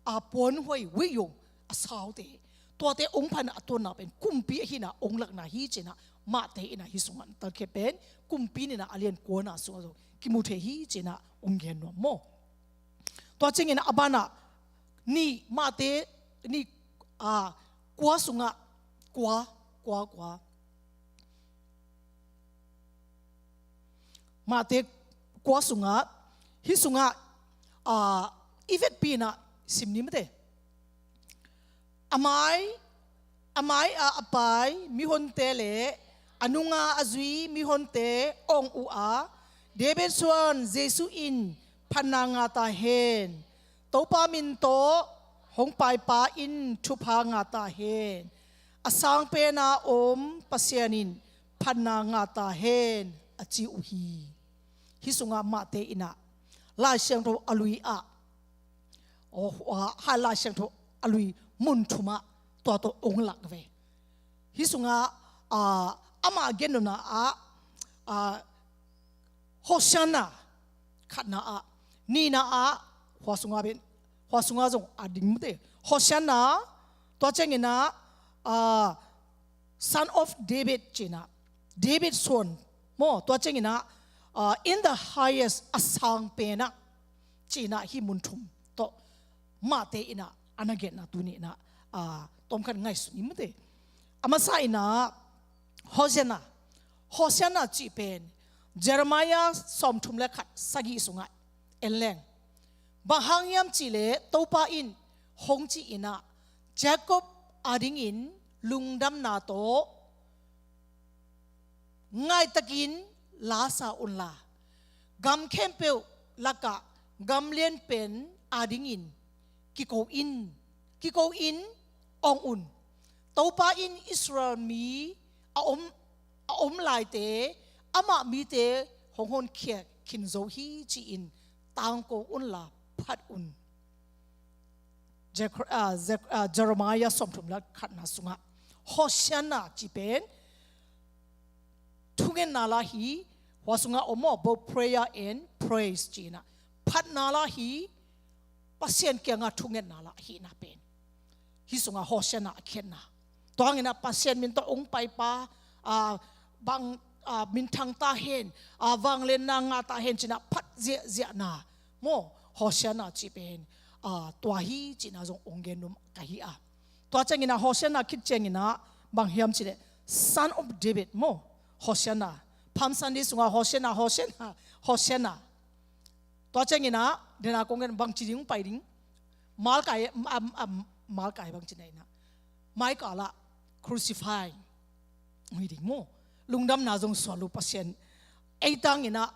a puanhuai, wei yong, a saute, tuate ong pha inah a tuanna pen kumpi ahihna ong lakna hi cinah Mate inah hih sungah talkhe pen kumpi nihna a lian kuana sungah zong kimu thei hi cinah ong gen nuam maw. Tua ciangin a banah nih, Mate nih, a, kua sungah, kua, kua, kua. Mate kua sungah, hih sungah, a, i vetpi inah sim ni mate. A mai, a mai-ah a pai mihonte le a nungah a zui mihonte ong uh a, David suan Jesu in phatna ngah ta hen. Topa min tawh hong paipa in thupha ngah ta hen. A sangpen a om Pasian in phatna ngah ta hen, a ci uh hi. Hih sungah Mate inah Lai Siangtho a lui ah, aw, ah, ha, Lai Siangtho a lui mun thumah tua tawh ong lak ve. Hih sungah, ah, amah gennopna ah, ah, Hosianna khatna ah, nihna ah, hua sungah pen, hua sungah zong a ding mate. Hosianna, tua cianginah, ah, Son of David cinah, David suan maw, tua cianginah, ah, in the highest, a sangpenah cinah hih mun thum tawh Mate inah a na genna tuni inah, ah, tawmkhat ngaihsun ni mate. A masa inah Hosianna, Hosianna cih pen Jeremiah sawmthum le khat sagih sungah en leng, bang hang hiam cihleh Topa in hong ci inah Jacob adingin lungdamna tawh ngaitakin lasa unla, gam khempeuh lakah gam lianpen adingin kiko in, kiko in ong un. Topa in Israel mi a om, a om laite amah mite hong honkhia khin zo hi ci-in tangko unla phat un. Jek-, ah, Jek-, ah, Jeremiah sawmthum le khatna sungah Hosianna cih pen thungetna la hi, hua sungah om maw, both prayer and praise cinah phatna la hi, Pasian kiangah thungetna la hihna pen. Hih sungah Hosianna a khiatna. Tua hanginah Pasian min tawh ong paipa, ah, bang, ah, minthang ta hen, ah, vangliatna ngah ta hen cinah phat ziahziahna maw, Hosianna cih pen, ah, tua hi cinah zong ong gen nuam ka hi a. Tua cianginah Hosianna khit cianginah bang hiam cihleh Son of David maw, Hosianna. Palm Sunday sungah Hosianna, Hosianna, Hosianna. Tua cianginah dena kong gen bangci ding pai ding. Malkai, am, am, malkai bangci na inah Michael ah crucify hui ding maw. Lungdamna zong sual uh Pasian. Ei tanginah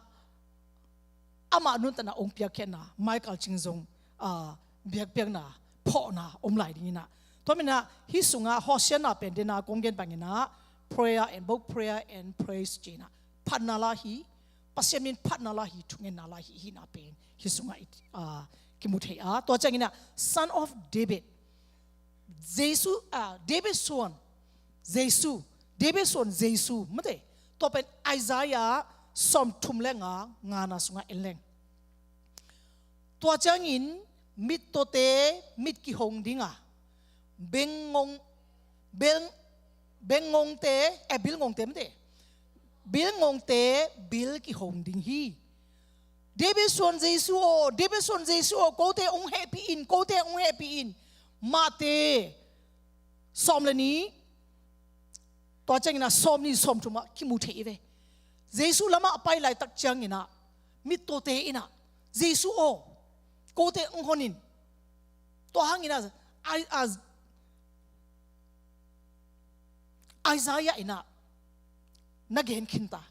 amah nuntakna ong piakkhiatna, Michael cing zong, ah, biakpiakna, phawkna om lai dinginah. Tua minah hih sungah Hosianna pen dena kong gen banginah prayer and, both prayer and praise cinah phatna la hi, Pasian min phatna la hi, thungetna la hi, hihna pen hih sungah i, ah, kimu thei a. Tua cianginah Son of David, Jesu, ah, David suan, Jesu, David suan Jesu, mate. Tua pen Isaiah sawmthum le nga, ngana sungah en leng. Tua ciangin mittawte mit kihong ding a, bengngong, beng, bengngongte, eh, bilngongte mate. Bilngongte bil kihong ding hi. David suan Jesu aw, David suan Jesu aw, kote hong hehpih in, kote hong hehpih in. Matthai sawm le nih, tua ciangin ah sawmnih sawmthum ah kimu thei hi ve. Jesu lamah a pai laitak ciangin ah mittawte in ah, Jesu aw, kote hong hon in. Tua hangin ah, Ai-, a, Isaiah in ah na gen khin ta.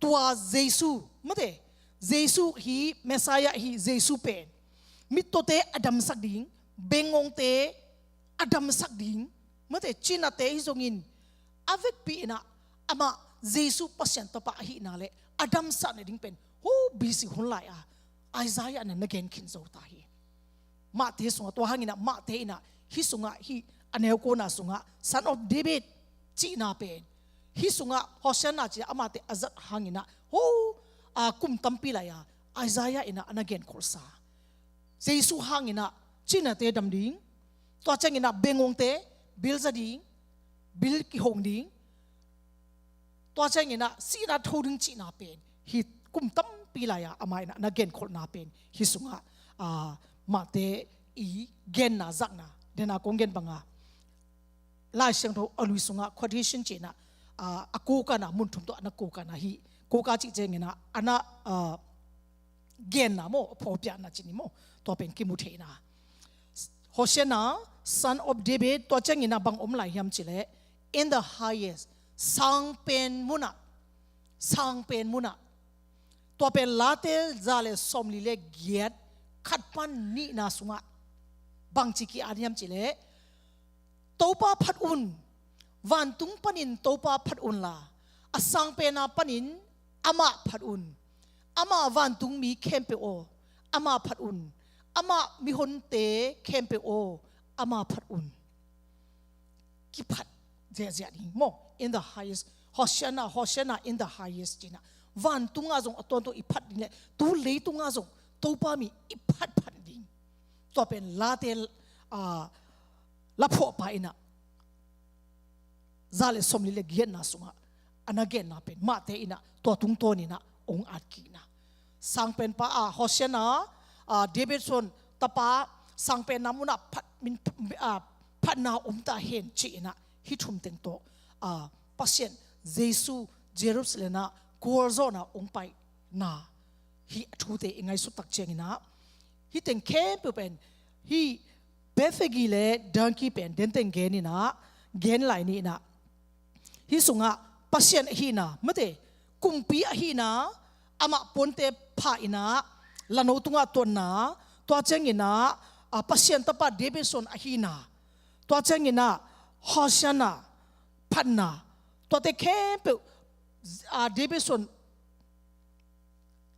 Tua Jesu, mate, Jesu hi, Messiah hi, Jesu pen mittawte a damsak ding, bengngongte a damsak ding, mate, cinate hi zongin, a vekpi in ah amah Jesu Pasian Tapa ahihna le a damsakna ding pen, hu, B C hun lai-a Isaiah in ah na gen khin zo ta hi. Matthai sungah, tua hangin ah Matthai in ah hih sungah, hih a neu kuana sungah Son of David cihna pen, hih sungah Hosanna ci-a amate a zat hangin ah, hu, a, kum tampi lai-a Isaiah in ah a na genkholhsa. Jesu hangin ah cinate dam ding, tua ciangin ah bengngongte bil za ding, bil kihong ding, tua ciangin ah sihna tho ding cihna pen, hih kum tampi lai-a amah in ah na genkholhna pen hih sungah, a, Matthai i genna, zakna, dena kong gen banga, Lai Siangtho a lui sungah quotation ci-in ah, a, a kukana, mun thum tawh a na kukana hi. Kuka cih ciangin ah a na, a, genna maw, a phawkpiakna ci ni maw, tua pen kimu theihna. Hosanna, Son of David, tua ciangin ah bang om lai hiam cih leh, in the highest, sangpen munah, sangpen munah. Tua pen Late za le sawmli le giat, khat pan nihna sungah bangci ki-at hiam cih leh, Topa phat un, vantung panin Topa phat unla, a sangpenna panin amah phat un. Amah vantungmi khempeuh aw, amah phat un. Amah mihonte khempeuh aw, amah phat un. Kiphat ziahziah ding maw, in the highest. Hosanna, Hosanna in the highest ci-in ah. Vantungah zong a tuamtuam i phat ding le, tu leitungah zong Topa mi i phatphat ding. Tua pen Late, a, laphuahpa in ah za le sawmli le giatna sungah a na genna pen Matthai in ah tua tungtawn in ah hong at kikna. Sangpenpa, a, Hosanna, a, David suan tapa, sangpenna munah phat, min, a, phatna om ta hen ci-in ah hih thum teng tawh, a, Pasian Jesu Jerusalem ah gualzawhna hong paina, hih a thute i ngaihsut tak ciangin ah, hih teng khempeuh pen, hih Bethphage le donkey pen den teng gen in ah, gen lai ni in ah, hih sungah Pasian ahihna, mate, kumpi ahihna, amah puante pha in ah, lano tungah tuanna, tua ciangin ah, a, Pasian tapa David suan ahihna, tua ciangin ah Hosanna, phatna, tuate khempeuh, a, David suan,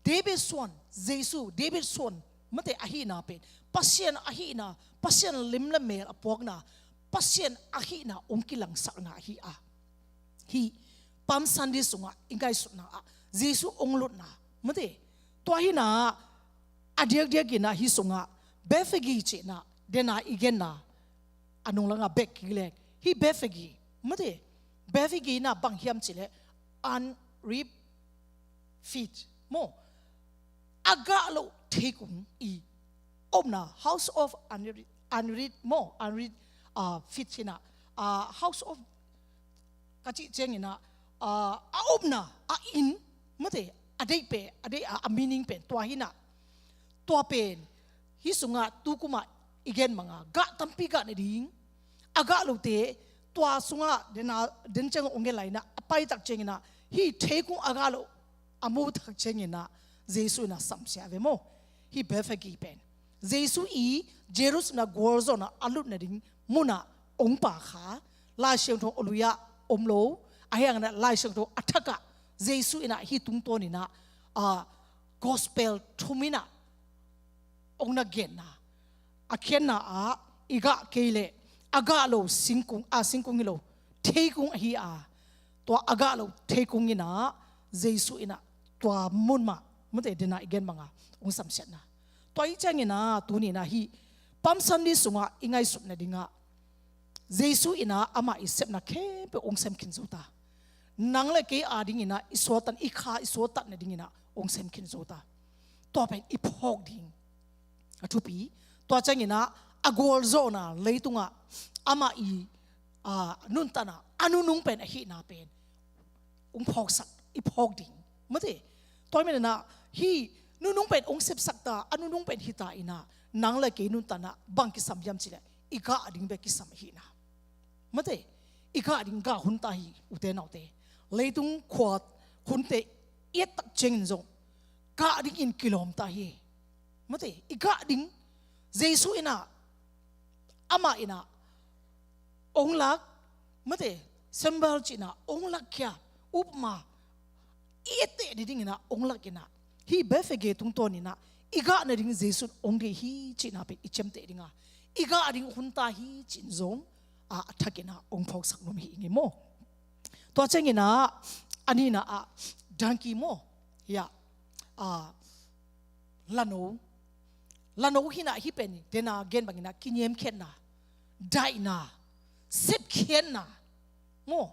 David suan, Jesu, David suan, mate, ahihna pen, Pasian ahihna, Pasian lim le mel a puakna, Pasian ahihna hong kilangsakna ahi a. Hih Palm Sunday sungah i ngaihsutna ah Jesu hong lutna, mate, tua hi in ah, a diakdiak in ah hih sungah Bethphage ci-in ah dena i genna, a nunglanga bek kilek, hih Bethphage, mate, Bethphage in ah bang hiam cih leh, unreaped field maw, a gah loh theikung i omna, house of unreaped, unreaped maw, unreaped, a, field hi in ah, a, house of ka cih ciangin ah, a, a omna, a inn, mate, a deih pen, a deih, a, a meaning pen tua hi in ah, tua pen hih sungah tu kumah i gen banga gah tampi gah na ding, a gah lote, tua sungah dena, den ciang hong gen lai in ah, a pai tak ciangin ah, hih theikung a gah loh a mu tak ciangin ah, Jesu in ah samsia ve maw. Hih Bethphage pen, Jesu i Jerusalem ah gualzawhna a lutna ding munah hong pha kha, Lai Siangtho a lui-ah om lo, ahih hangin ah Lai Siangtho a thak ah Jesu in ah hih tungtawn in ah, a, gospel thum in ah hong na genna, a khiatna ah i gah kei leh a gah lo singkung, a, singkung hi lo, theikung ahi a, tua a gah lo theikung in ah Jesu in ah tua mun mah, mate, dena i gen banga hong samsiatna. Tua ahih ciangin ah tuni in ah hih Palm Sunday sungah i ngaihsut nadingah Jesu in ah amah i sepna khempeuh hong sem khin zo ta. Nang le kei adingin ah i suahtat, i kha i suahtat nadingin ah hong sem khin zo ta. Tua pen i phawk ding a thupi. Tua ciangin ah a gualzawhna leitungah amah i, a, nuntakna, a nunung pen ahihna pen hong phawksak, i phawk ding, mate. Tua ahih manin ah hih nunung pen hong sepsak ta, a nunung pen hi ta in ah nang le kei nuntakna bang kisam hiam cih leh i gah ding bek kisam ahihna, mate. I gah ding gah hun ta hi, ute naute. Leitung khua hunte i et tak ciangin zong gah dingin kilawm ta hi, mate. I gah ding, Jesu in ah, amah in ah hong lak, mate, symbol cihna, hong lakkhia, upama i etteh nadingin ah hong lak in ah, hih Bethphage tungtawn in ah i gah nading Jesu in hong deih hi cihna pen i ciamteh ding a, i gah ding hun ta hi cih zong, a, a thak in ah hong phawksak nuam hi ing e maw. Tua ciangin ah a nihna ah donkey maw, hia, a, lano. Lano hi in ah hih pen dena gen bangin ah kiniamkhiatna, daihna, sepkhiatna maw.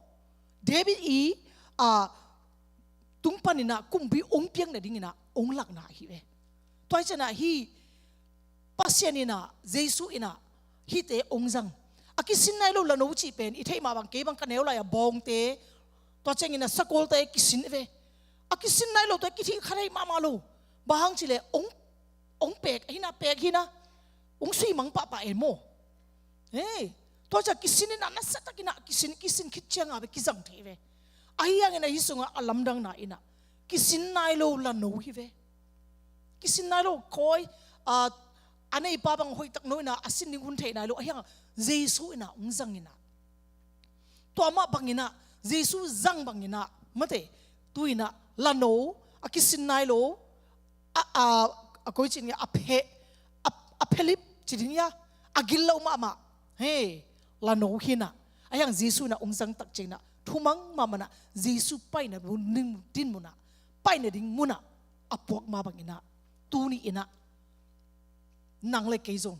David i, a, tung panin ah kumpi hong piak nadingin ah hong lakna ahi ve. Tua ahih ciangin ah hih Pasian in ah, Jesu in ah hihte hong zang. A kisin nai lo lano cih pen i theih mah bang, kei bang ka neu lai-a bawngte, tua ciangin ah sakawlte kisin ve. A kisin nai lote kithih kha thei mahmah lo. Bang hang cih leh hong, hong pek hi in ah, pek hi in ah, hong suimang pahpah e maw. Hei, tua ciang kisin in ah, nasiatakin ah kisin, kisin khit ciang a bek kizang thei ve. Ahi hangin ah hih sungah a lamdangna in ah kisin nai lo lano hi ve. Kisin nai lo khawi, a, a neipa bang hoihtak no in ah a sin ding hun thei nai lo, ahi hang Jesu in ah hong zang in ah, tua mah bangin ah, Jesu zang bangin ah, mate, tu in ah lano, a kisin nai lo, a, a, a koi cih ding hia, a phe, a, a phelip cih ding hia, a gil lo mahmah, hei, lano hi in ah, ahi hang Jesu in ah hong zang tak ciangin ah thumang mahmah in ah, Jesu paina mun, din mun ah, paina ding mun ah a puak mah bangin ah, tuni in ah nang le kei zong,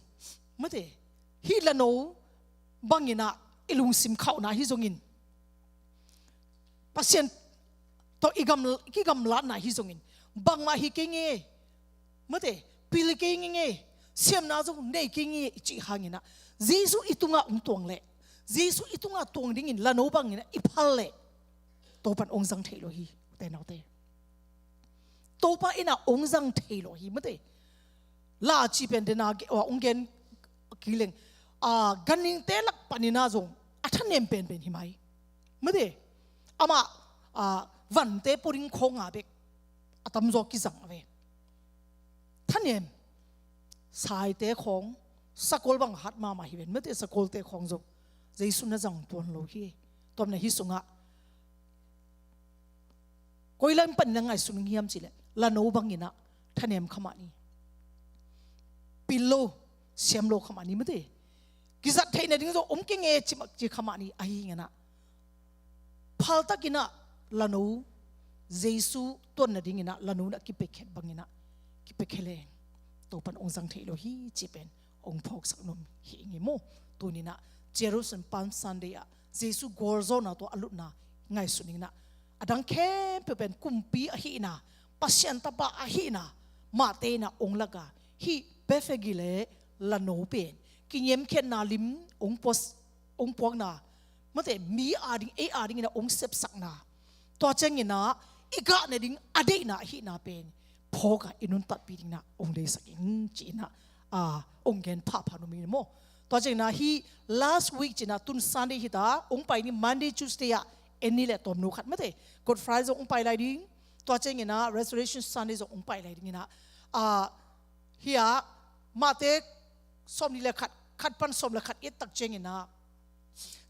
mate, hih lano bangin ah i lungsim khauhna hi zongin, Pasian tawh i gam, kigamlatna hi zongin, bangmah hi kei nge, mate, pil kei nge, siamna zong nei kei nge i cih hangin ah, Jesu i tungah hong tuang leh, Jesu i tungah tuang dingin lano bangin ah i phal leh, Topa'n hong zang thei lo hi, ute naute. Topa in ah hong zang thei lo hi, mate. La cih pen dena ge-, a, hong gen kik leng, a, ganhingte lak panin ah zong a thanem penpen hi mai, mate. Amah, a, vante pua ding khawng a bek a tamzaw kizang a ve. Thanem, saite khawng, sakawl bang hat mahmah hi ven, mate, sakawlte khawng zong Jesu na zang tuan lo hi. Tua manin ah hih sungah koi lam panin ah ngaihsun hiam cih leh, lano bangin ah thanem kha mah ni. Pil lo, siam lo kha mah ni, mate. Kizat theih nading zong om kei nge, ci mah, ci kha mah ni, ahi hangin ah phaltakin ah lano, Jesu tuan nadingin ah lano na kipiakhia bangin ah kipiakhia leng, Topa'n hong zang thei lo hi cih pen hong phawksak nuam hi ing e maw. Tuni in ah Jerusalem Palm Sunday ah Jesu gualzawhna tawh a lutna ngaihsun ing in ah, a dang khempeuh pen kumpi ahihna, Pasian Tapa ahihna, mahte in ah hong lak a, hih Bethphage le lano pen kiniamkhiatna lim hong puas-, hong puakna, mate, mi ading, ei adingin ah hong sepsakna, tua ciangin ah i gah nading a deihna ahihna pen phawk a, i nuntakpih dingin ah hong deihsak ing ci-in ah, a, hong gen phapha nuam ing maw. Tua ciangin ah hih last week ci-in ah, tun Sunday hi ta, hong pai ni, Monday, Tuesday ah en ni leh tawmno khat, mate, Good Friday zong hong pai lai ding. Tua ciangin ah Resurrection Sunday zong hong pai lai dingin ah, a, hih ah Matthai sawmnih le khat, khat pan sawm le khat i et tak ciangin ah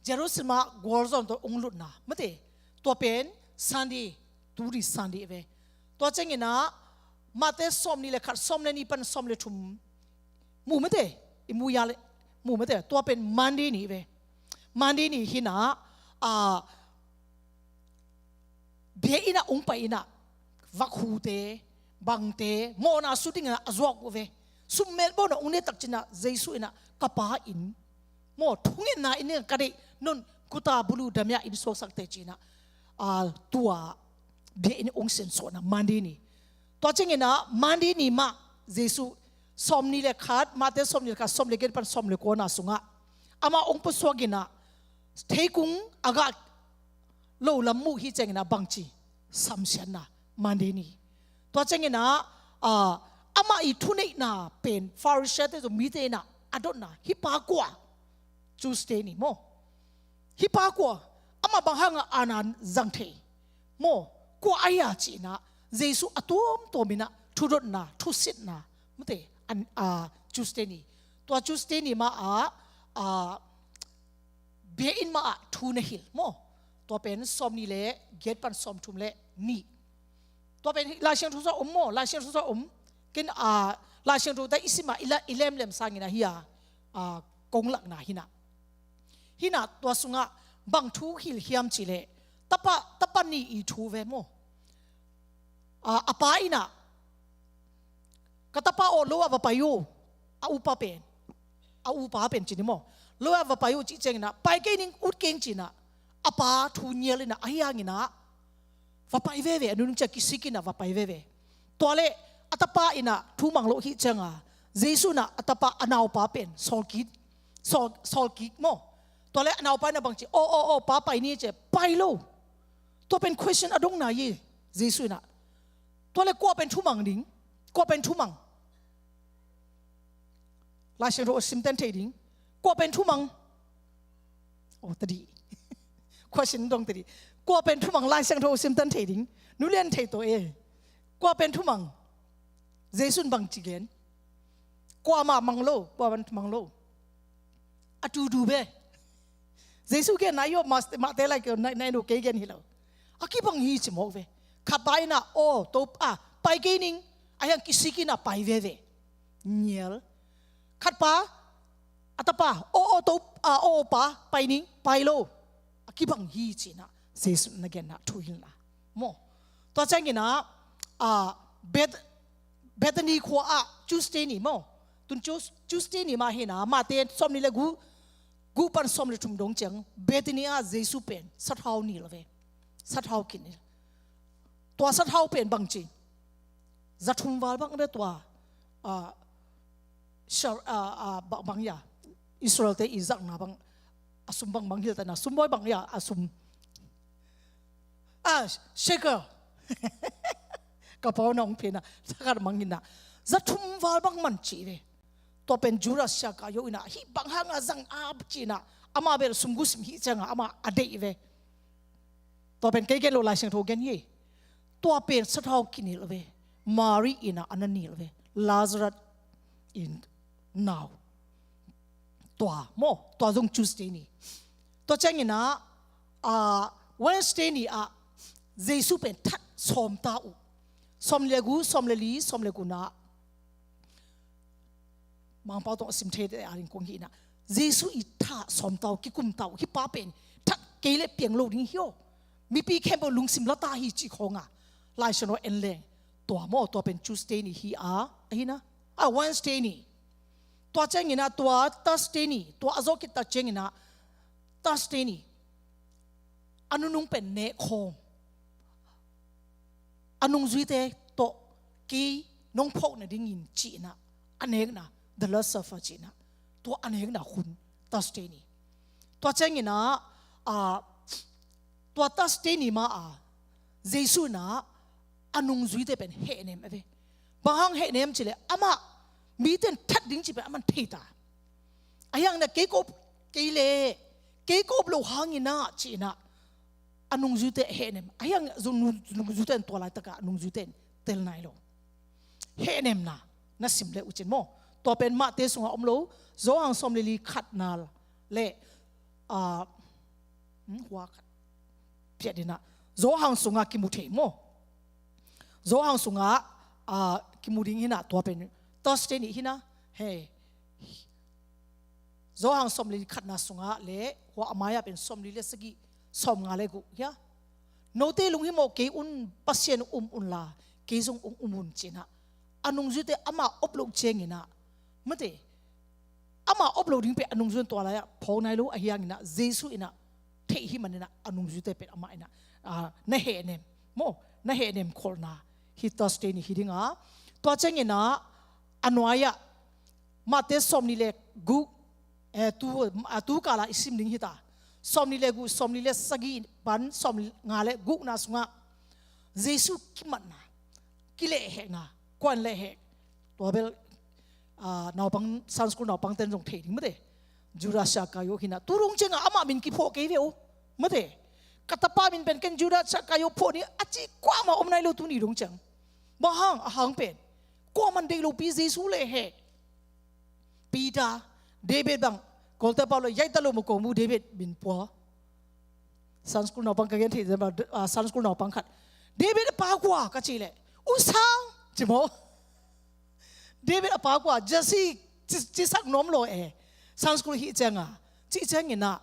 Jerusalem ah gualzawhna tawh hong lutna, mate, tua pen Sunday, tu ni Sunday ve. Tua ciangin ah Matthai sawmnih le khat, sawm le nih pan sawm le thum, mu, mate, i mu ya leh, mu, mate, tua pen Monday ni ve. Monday ni hi in ah, a, biakinn ah hong pai in ah, vakhute, bangte, mawhna sut dingin ah a zuak uh ve. Summelh bawn ah hong ne tak ciangin ah Jesu in ah, "Ka Pa inn maw, thungetna inn dingin ka deih, nong guta bulu damya inn suaksak teh," ci-in ah, a, tua biakinn hong siansuah in ah Monday ni. Tua ciangin ah Monday ni mah Jesu sawmnih le khat, Matthai sawmnih le khat, sawm le giat pan sawm le kua na sungah amah hong pusuak in ah, theikung a gah lo lam muh hi ciangin ah bangci, samsiatna, Monday ni. Tua ciangin ah, a, amah i thuneihna pen Pharisee-te zong mite in ah a dotna, "Hih pa kua?" Tuesday ni maw. "Hih pa kua? Amah bang hangah aana zang thei maw? Kua ahi a?" ci-in ah Jesu a tuamtuam in ah thudotna, thusitna, mate, an, a, Tuesday ni. Tua Tuesday ni mah ah, a, biakinn mah ah thu na hilh maw. Tua pen sawmnih le giat pan sawmthum le nih. Tua pen Lai Siangtho sungah om maw, Lai Siangtho sungah om. Ken, a, Lai Siangtho tawh i sim a, i la, i lemlem sangin ah hi a, a, kong lakna hi in ah. Hi in ah tua sungah bang thu hilh hiam cih leh, tapa, tapa nih i thu ve maw. A, a pa in ah, "Ka tapa aw, lo ah va pai un," a upa pen, a upa pen ci ni maw. "Lo ah va pai un," cih ciangin ah, "Pai kei ning, ut keng," ci-in ah, a pa thu nial in ah, ahi hangin ah va pai veve, a nunung ciang kisik in ah va pai veve. Tua leh a tapa in ah thu mang lo hi ciangin ah, Jesu in ah a tapa, a naupa pen sawlkik, sawl, sawlkik maw. Tua leh a naupa in ah bangci, "Aw, aw, aw, pa, pai ni," ci, pai lo. Tua pen question a dongna hi, Jesu in ah. Tua leh kua pen thumang ding? Kua pen thumang? Lai Siangtho a simten thei ding. Kua pen thumang? Oh, tadi. Question dong tadi. Kua pen thumang, Lai Siangtho a simten thei ding? Nu Lian thei to e. Kua pen thumang? Jesu in bangci gen? Kuamah mang lo, kuamah mang lo. A tutu ve. Jesu genna i op, Matthai lai kei, na, na, no, kei gen hi lo. A kibang hi ci mawk ve. Khat pa in ah, "Aw Topa, pai kei ning," ahi hang kisik in ah pai veve. Nial. Khat pa, a tapa, "Aw, aw Topa, aw, aw Pa, pai ning," pai lo. A kibang hi ci-in ah Jesu na genna thuhilhna maw. Tua ciangin ah, a, Beth-, Bethany khua ah Tuesday ni maw. Tun Tues-, Tuesday ni mah hi in ah, Matthai sawmnih le guk, guk pan sawm le thum dong ciang, Bethany ah Jesu pen sathau nilh ve. Sathau kinilh. Tua sathau pen bangci, za thum val bang ve tua, a, shar-, a, a, bang, bang ya, Israel-te i zakna bang, a sum bang, bang hilh ta na, sumbawi bang ya, a sum. A, shekel. Ka pau na hong phen a, thakhat mang in ah. Za thum val bang man ci ve. Tua pen Judas Iskariot in ah, "Hih bang hangah zang a?" ci-in ah, amah bel sum gu sim hi ciangin ah, amah a deih ve. Tua pen kei gen lo, Lai Siangtho gen hi. Tua pen sathau kinilh ve. Mary in ah a na nilh ve. Lazarus in nau. Tua maw, tua zong Tuesday ni. Tua ciangin ah, a, Wednesday ni ah Jesu pen that sawm ta uh. Sawm le guk, sawm le li, sawm le guk na. Mangpau tawh a sim thei te a ding kong hi in ah, Jesu i that sawm ta uh, kikum ta uh, hih pa pen that kei leh piang lo ding hi aw. Mipi khempeuh lungsim la ta hi ci khawng a, Lai Siangtho en leng. Tua maw, tua pen Tuesday ni hi a, ahi na. A, Wednesday ni. Tua ciangin ah, tua Thursday ni, tua a zawh khit tak ciangin ah, Thursday ni. A nunung pen nek khawm. A nungzuite tawh kei nong phawk nadingin ci-in ah, a nekna, the Lord's Supper ci-in ah. Tua a nekna hun, Thursday ni. Tua ciangin ah, a, tua Thursday ni mah ah, Jesu in ah, a nungzuite pen hehnem a ve. Bang hang hehnem cih leh, amah, mite in that ding cih pen amah in thei ta. Ahi hangin ah kei kop, kei leh, kei kop loh hangin ah ci-in ah, a nungzuite hehnem. Ahi hangin ah zong nung-, nungzuite in tua laitak ah, a nungzuite in tel nai lo. Hehnemna, na sim leh uh cin maw. Tua pen Matthai sungah om lo, Johan sawm le li khatna leh, a, hmm, hua khat. Piat in ah, Johan sungah kimu thei maw. Johan sungah, a, kimu ding hi in ah, tua pen Thursday ni hi in ah, hei. Johan sawm le li khatna sungah leh, hua a mai-ah pen sawm le li le sagih, sawmnga le guk hia, note lunghimawh kei un, Pasian um unla kei zong hong um un ci-in ah, a nungzuite amah op loh ciangin ah, mate, amah op loh ding pen a nungzui in tua lai-ah phawk nai lo, ahi hangin ah Jesu in ah theih hi manin ah a nungzuite pen amah in ah, ah, na hehnem, maw, na hehnem kholhna hi Thursday ni hi ding a, tua ciangin ah a nuai-ah Matthai sawmnih le guk, eh, tu, ah, tu kal-a i sim ding hi ta. Sawmnih le guk, sawmnih le sagih pan sawmnga le gukna sungah Jesu kimatna, kilehhekna, kuan lehhek. Tua bel, ah, naupang, Sunday school naupangte'n zong thei ding mate. Judas Iscariot hi-in ah, tu dong ciangah amah min kiphuah kei ve uh, mate. Ka tapa min pen ken Judas Iscariot phuah ni a ci kuamah om nai lo tuni dong ciang. Bang hang, a hang pen kuaman deih lopi Jesu lehhek. Peter, David bang, Golgotha pau le yaita lo ma kong mu David min pua. Sunday school naupang ka gen thei, ah, Sunday school naupang khat, "David a pa kua?" ka cih leh, "U Sang," ci maw. "David a pa kua?" Jesse ci, ci sak nuam lo e. Sunday school hih ciangah, cih ciangin ah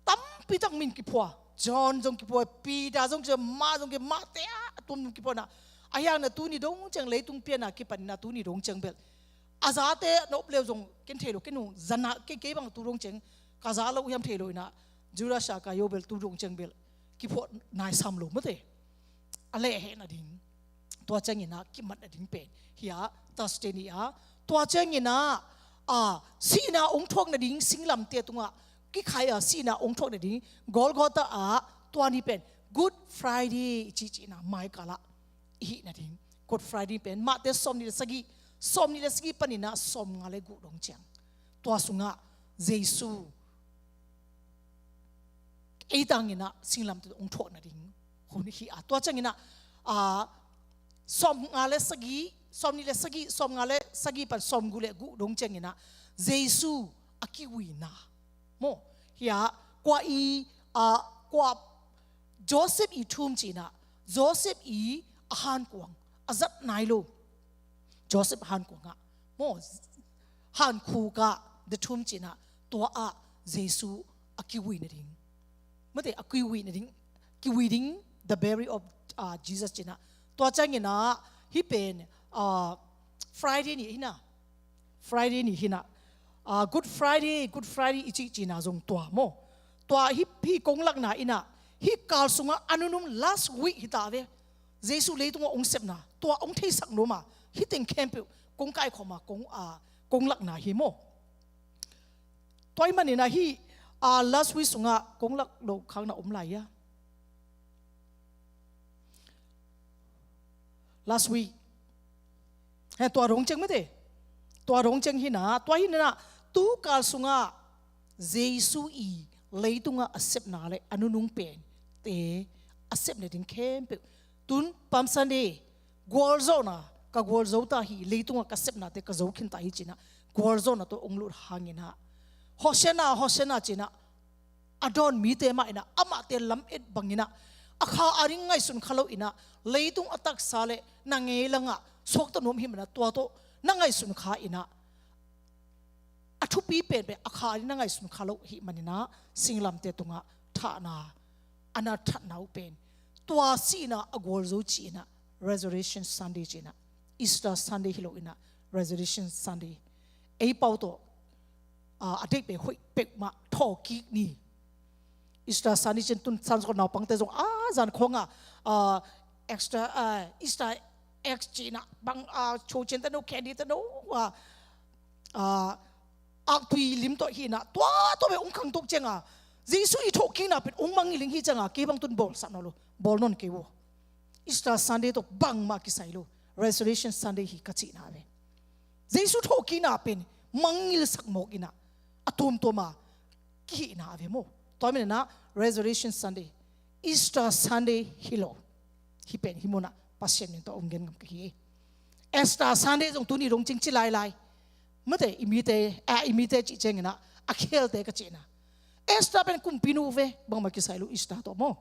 tampi tak min kiphuah. John zong kiphuah, Peter zong kiphuah, Mark zong kiphuah, Matthai a tuam zong kiphuah in ah. Ahi hangin ah tuni dong ciang leitung pian a kipan in ah tuni dong ciang bel a zate na up leu zong ken thei lo, ken hong zan a, kei, kei bang tu dong ciang ka za lo hiam thei lo in ah, Judas Iscariot bel tu dong ciang bel kiphuah nai sam lo mate. A lehhekna ding, tua ciangin ah kimatna ding pen hi a, Thursday ni a, tua ciangin ah, ah, sihna hong thuakna ding singlamteh tungah kikhai a, sihna hong thuakna ding Golgotha ah, tua ni pen Good Friday i cihcihna mai kal-ah i hih nading. Good Friday pen Matthai sawmnih le sagih, sawmnih le sagih panin ah sawmnga le guk dong ciang, tua sungah Jesu ei tangin ah singlamteh hong thuak nading hun hi a, tua ciangin ah, ah, sawmnga le sagih, sawmnih le sagih, sawmnga le sagih pan sawmguk le guk dong ciangin ah Jesu a kiuina, maw, hi a, kua i, ah, kua, Joseph i thum ci-in ah, Joseph i a hankuang, a zat nai lo Joseph hankuang ah, maw, hankhuk ah, the tomb ci-in ah, tua ah Jesu a kiui nading, mate, a kiui nading, kiui ding, the burial of, ah, Jesus ci-in ah. Tua ciangin ah hih pen, ah, Friday ni hi-in ah, Friday ni hi-in ah, ah, Good Friday, Good Friday i cihcihna zong tua maw. Tua hih, hih kong lakna in ah, hih kal sungah a nunung last week hi ta ve. Jesu leitungah hong sepna, tua hong theisak nuam a, hih teng khempeuh kong kaikhawm a, kong, ah, kong lakna hi maw. Tua ahih manin ah hih, ah, last week sungah kong lak loh khakna om lai a. Last week. He, tua dong ciang mate. Tua dong ciang hi-in ah, tua hi-in ah, tu kal sungah Jesu i leitungah a sepna le a nunung pente a sep nading khempeuh. Tun Palm Sunday, gualzawhna, ka gualzo ta hi, leitungah ka sepnate ka zo khin ta hi ci-in ah, gualzawhna tawh hong lut hangin ah, Hosianna, Hosianna ci-in ah, a dawn mite mah in ah, amahte lamet bangin ah, a kha a ding ngaihsun kha lo in ah, leitung a taksa le na ngei langah suakta nuam hi manin ah, tua tawh na ngaihsun kha in ah, a thupi penpen a kha a ding na ngaihsun kha lo hi manin ah, singlamteh tungah thahna, a na thatna uh pen, tua sihna a gualzo ci-in ah, Resurrection Sunday ci-in ah, Easter Sunday hi lo in ah, Resurrection Sunday. Ei pau tawh, ah, a deih peuh hoih peuhmah thawhkik ni. Easter Sunday ci-in tun Sunday school naupangte zong a zan khawng ah, ah, extra, ah, Easter egg ci-in ah bang, ah, cho cian ta no, candy ta no, ah, ah, aktui lim tawh hi-in ah, tua tawh bek hong khangto ciang a, Jesu i thawhkikna pen hong mangngilh ding hi ciang a, kei bang tun bawlsak nawn lo, bawl nawn kei uh. Easter Sunday tawh bangmah kisai lo, Resurrection Sunday hi ka cihna ve. Jesu thawhkikna pen mangngilhsak mawk in ah, a tuamtuam a kihihna ve maw. Tua ahih manin ah Resurrection Sunday, Easter Sunday hi lo. Hih pen hih munah Pasian min tawh hong gen ngam ka hi. Easter Sunday zong tuni dong ciang ci lailai. Mate, i mite, ah, i mite cih ciangin ah, a khelte ka cihna. Easter pen kumpinu ve, bangmah kisai lo Easter tawh maw.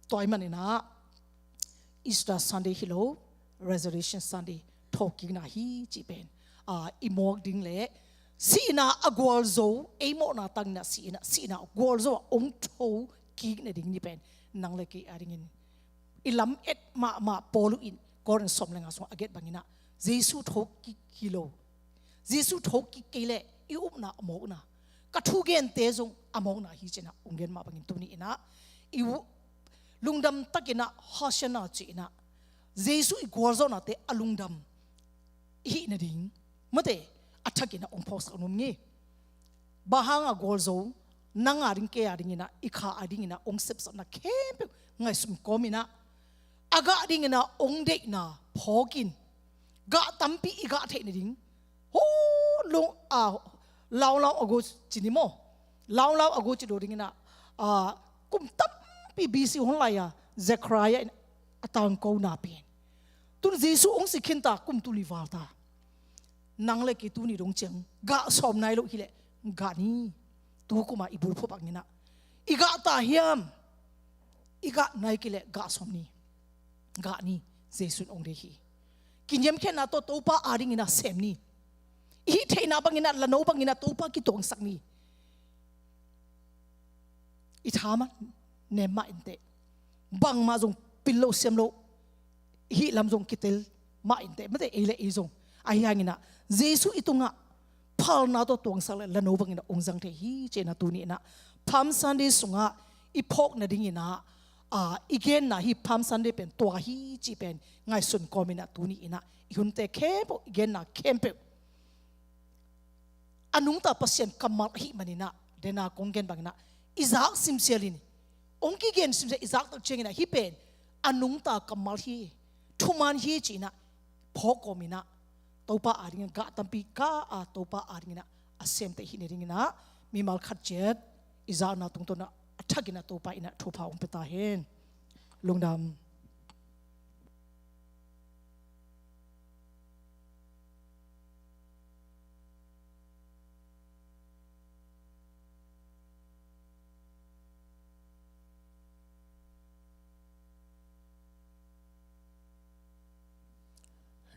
Tua ahih manin ah Easter Sunday hi lo, Resurrection Sunday, thawhkikna hi cih pen, ah, i mawk ding le, sihna a gualzo, ei mawhna tangin ah sihna, sihna a gualzo ah hong tho kik nading ni pen nang le kei adingin i lam et mahmah Paul in Korin sawm le nga sungah a gen banginah Jesu thokik hi lo. Jesu thokik kei leh i upna a mawkna, ka thugente zong a mawkna hi cinah hong gen mah bangin tuni inah i u-, lungdam takinah Hosanna ci-inah Jesu i gualzawhnate a lungdam i hih nading mate a thakinah hong phawksak nuam ngi. Bang hanga gualzo, nang ading kei adinginah i kha adinginah hong sepsakna khempeuh ngaihsun kawminah a gah dinginah hong deihna phawkin gah tampi i gah theih nading. Ho lung a laulau a go ci ni maw? Laulau a go ci lo dinginah a kum tampi B C hong lai-a Zechariah in a tangkona pen tun Jesu hong si khinta kum tul i valta. Nang le kei tuni dong ciang gah sawm nai lo hileh gah ni. Tu kuma i bulphuh banginah i gah ta hiam? I gah nai kei leh gah sawm ni. Gah ni. Jesu in hong deih hi. Kiniamkhiatna tawh Topa adinginah sem ni. I hih theihna banginah lano banginah Topa kituangsak ni. I tha mah nem mah inteh. Bangmah zong pil lo siam lo. I hih lam zong kitel mah inteh mate ei le ei zong. Ahi hanginah Jesu i tungah phalna tawh tuangsak le lano banginah hong zang thei hi cinah tuni inah Palm Sunday sungah i phawk nadinginah a, i genna hi Palm Sunday pen tua hi cih pen ngaihsun kawminah tuni inah i hunte khempeuh i genna khempeuh a nungta Pasian kammal ahih maninah dena kong gen banginah i zak simsialin hong kigen simsial i zak tak cianginah hih pen a nungta kammal hi, thuman hi cinah phawk kawminah Topa adingin gah tampi ka a Topa adinginah a semte hih nadinginah mimal khat ciat i zakna tungtawnah a thakinah Topa inah thupha hong pia ta hen. Lungdam.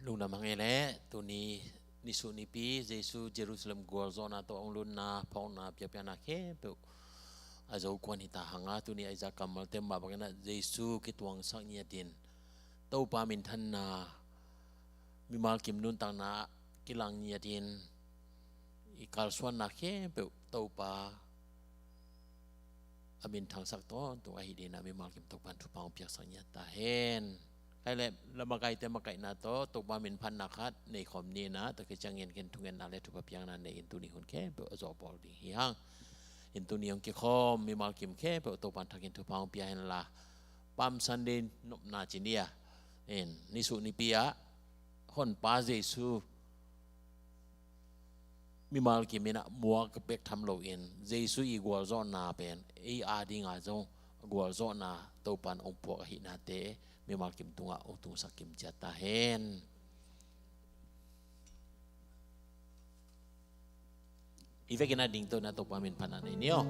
Lungdam hang ei leh tuni nisuh nipi Jesu Jerusalem gualzawhna tawh hong lutna phawkna piakpiakna khempeuh a zokuan hita hanga tuni a i zak kammalte mah banginah Jesu kituangsak ngiatin Topa minthanna mimal kim nuntakna kilang ngiatin i kalsuanna khempeuh Topa a minthangsak tawntung ahi dinah mimal kim Topa in thupha hong piaksak ngiat ta hen. Khaile lamakaite makaihna tawh Topa minphatna khat nei khawm ninah tua khit ciangin ken thungetna le thupha piakna nei in tuni hun khempeuh a zawh bawl ding hi hang. In tuni hong kikhawm mimal kim khempeuh Topa in thakin thupha hong pia henla Palm Sunday nopna ci ni a, in nisuh nipi ah Honpa Jesu mimal kim inah muak bek tham loin Jesu i gualzawhna pen ei adinga zong gualzawhna Topa in hong puak ahihnate mimal kim tungah hong tungsak kim ciat ta hen. I vekin a dingto inah Topa minphatna nei ni aw.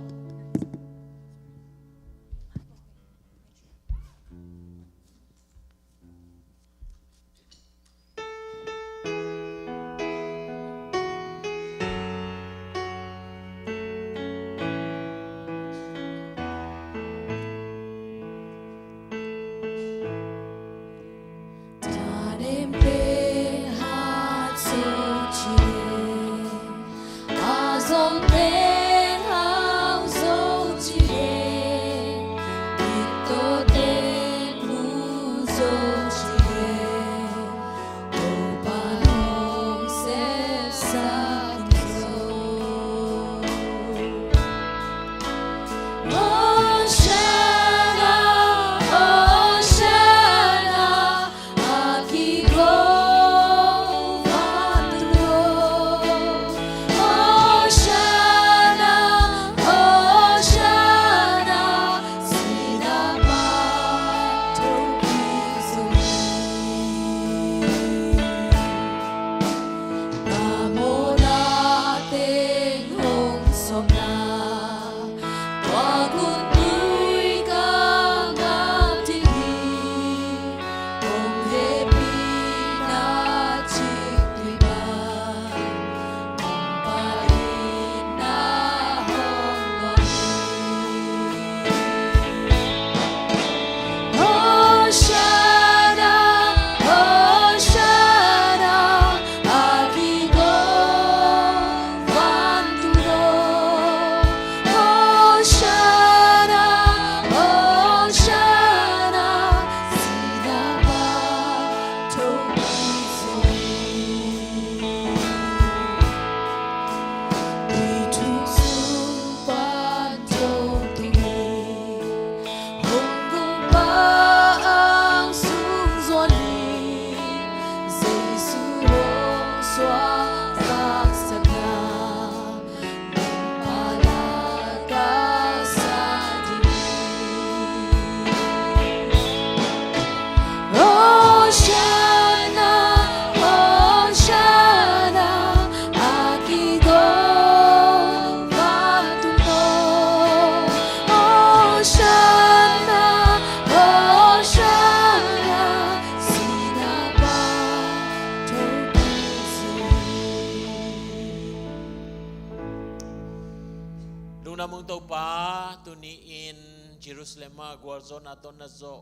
Lungdam ung Topa, tuni-in Jerusalem ah gualzawhna tawh na zawh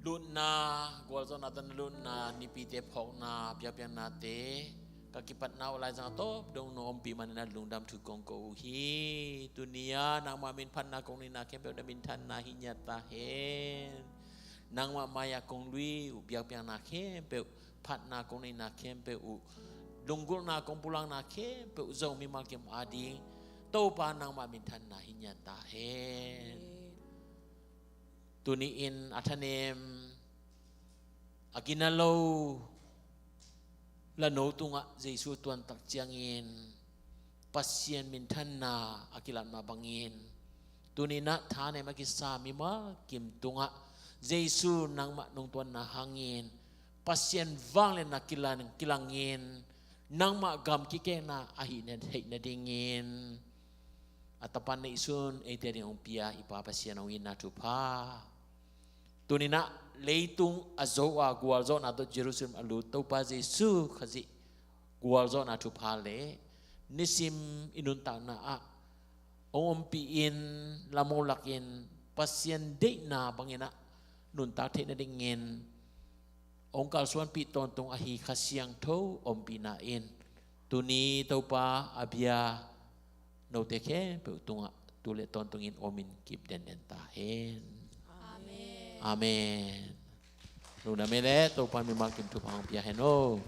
lutna, gualzawhna tawh na lutna nipite phawkna biakpiaknate ka kipatna uh laizang a tawp dong nong ompih manin ah lungdam thu kong ko uh hi. Tuni-ah nangmah min phatna kong neihna khempeuh na minthanna hi ngiat ta hen. Nangmah mai-ah kong lui uh biakpiakna khempeuh, phatna kong neihna khempeuh uh, lunggulhna kong pulakna khempeuh Zo mimal kim ading Topa nangmah minthanna hi ngiat ta hen. Tuni-in a thanem a gina lo lano tungah Jesu tuantak ciangin Pasian minthanna a kilat mah bangin, tuni-in ah thanem a kisa mimal kim tungah Jesu nangmah nungtuanna hangin Pasian vangliatna kilang, kilangin nangmah gam kikekna ahih na theih nadingin a Tapa neihsun eite ading hong pia i Pa Pasian hong itna thupha. Tuni-in ah leitung a zo a gualzawhna tawh Jerusalem a lut Topa Jesu Khazih gualzawhna thupha le nisim i nuntakna ah hong ompih in, lam hong lak in, Pasian deihna bangin ah nuntak theih nadingin hong kalsuanpih tawntung ahi Kha Siangtho ompihna in tuni Topa a bia note khempeuh tungah tu le tawntungin omin kip denden ta hen. Amen. Amen. Lungdam ei le, Topa mimal kim thupha hong pia hen aw.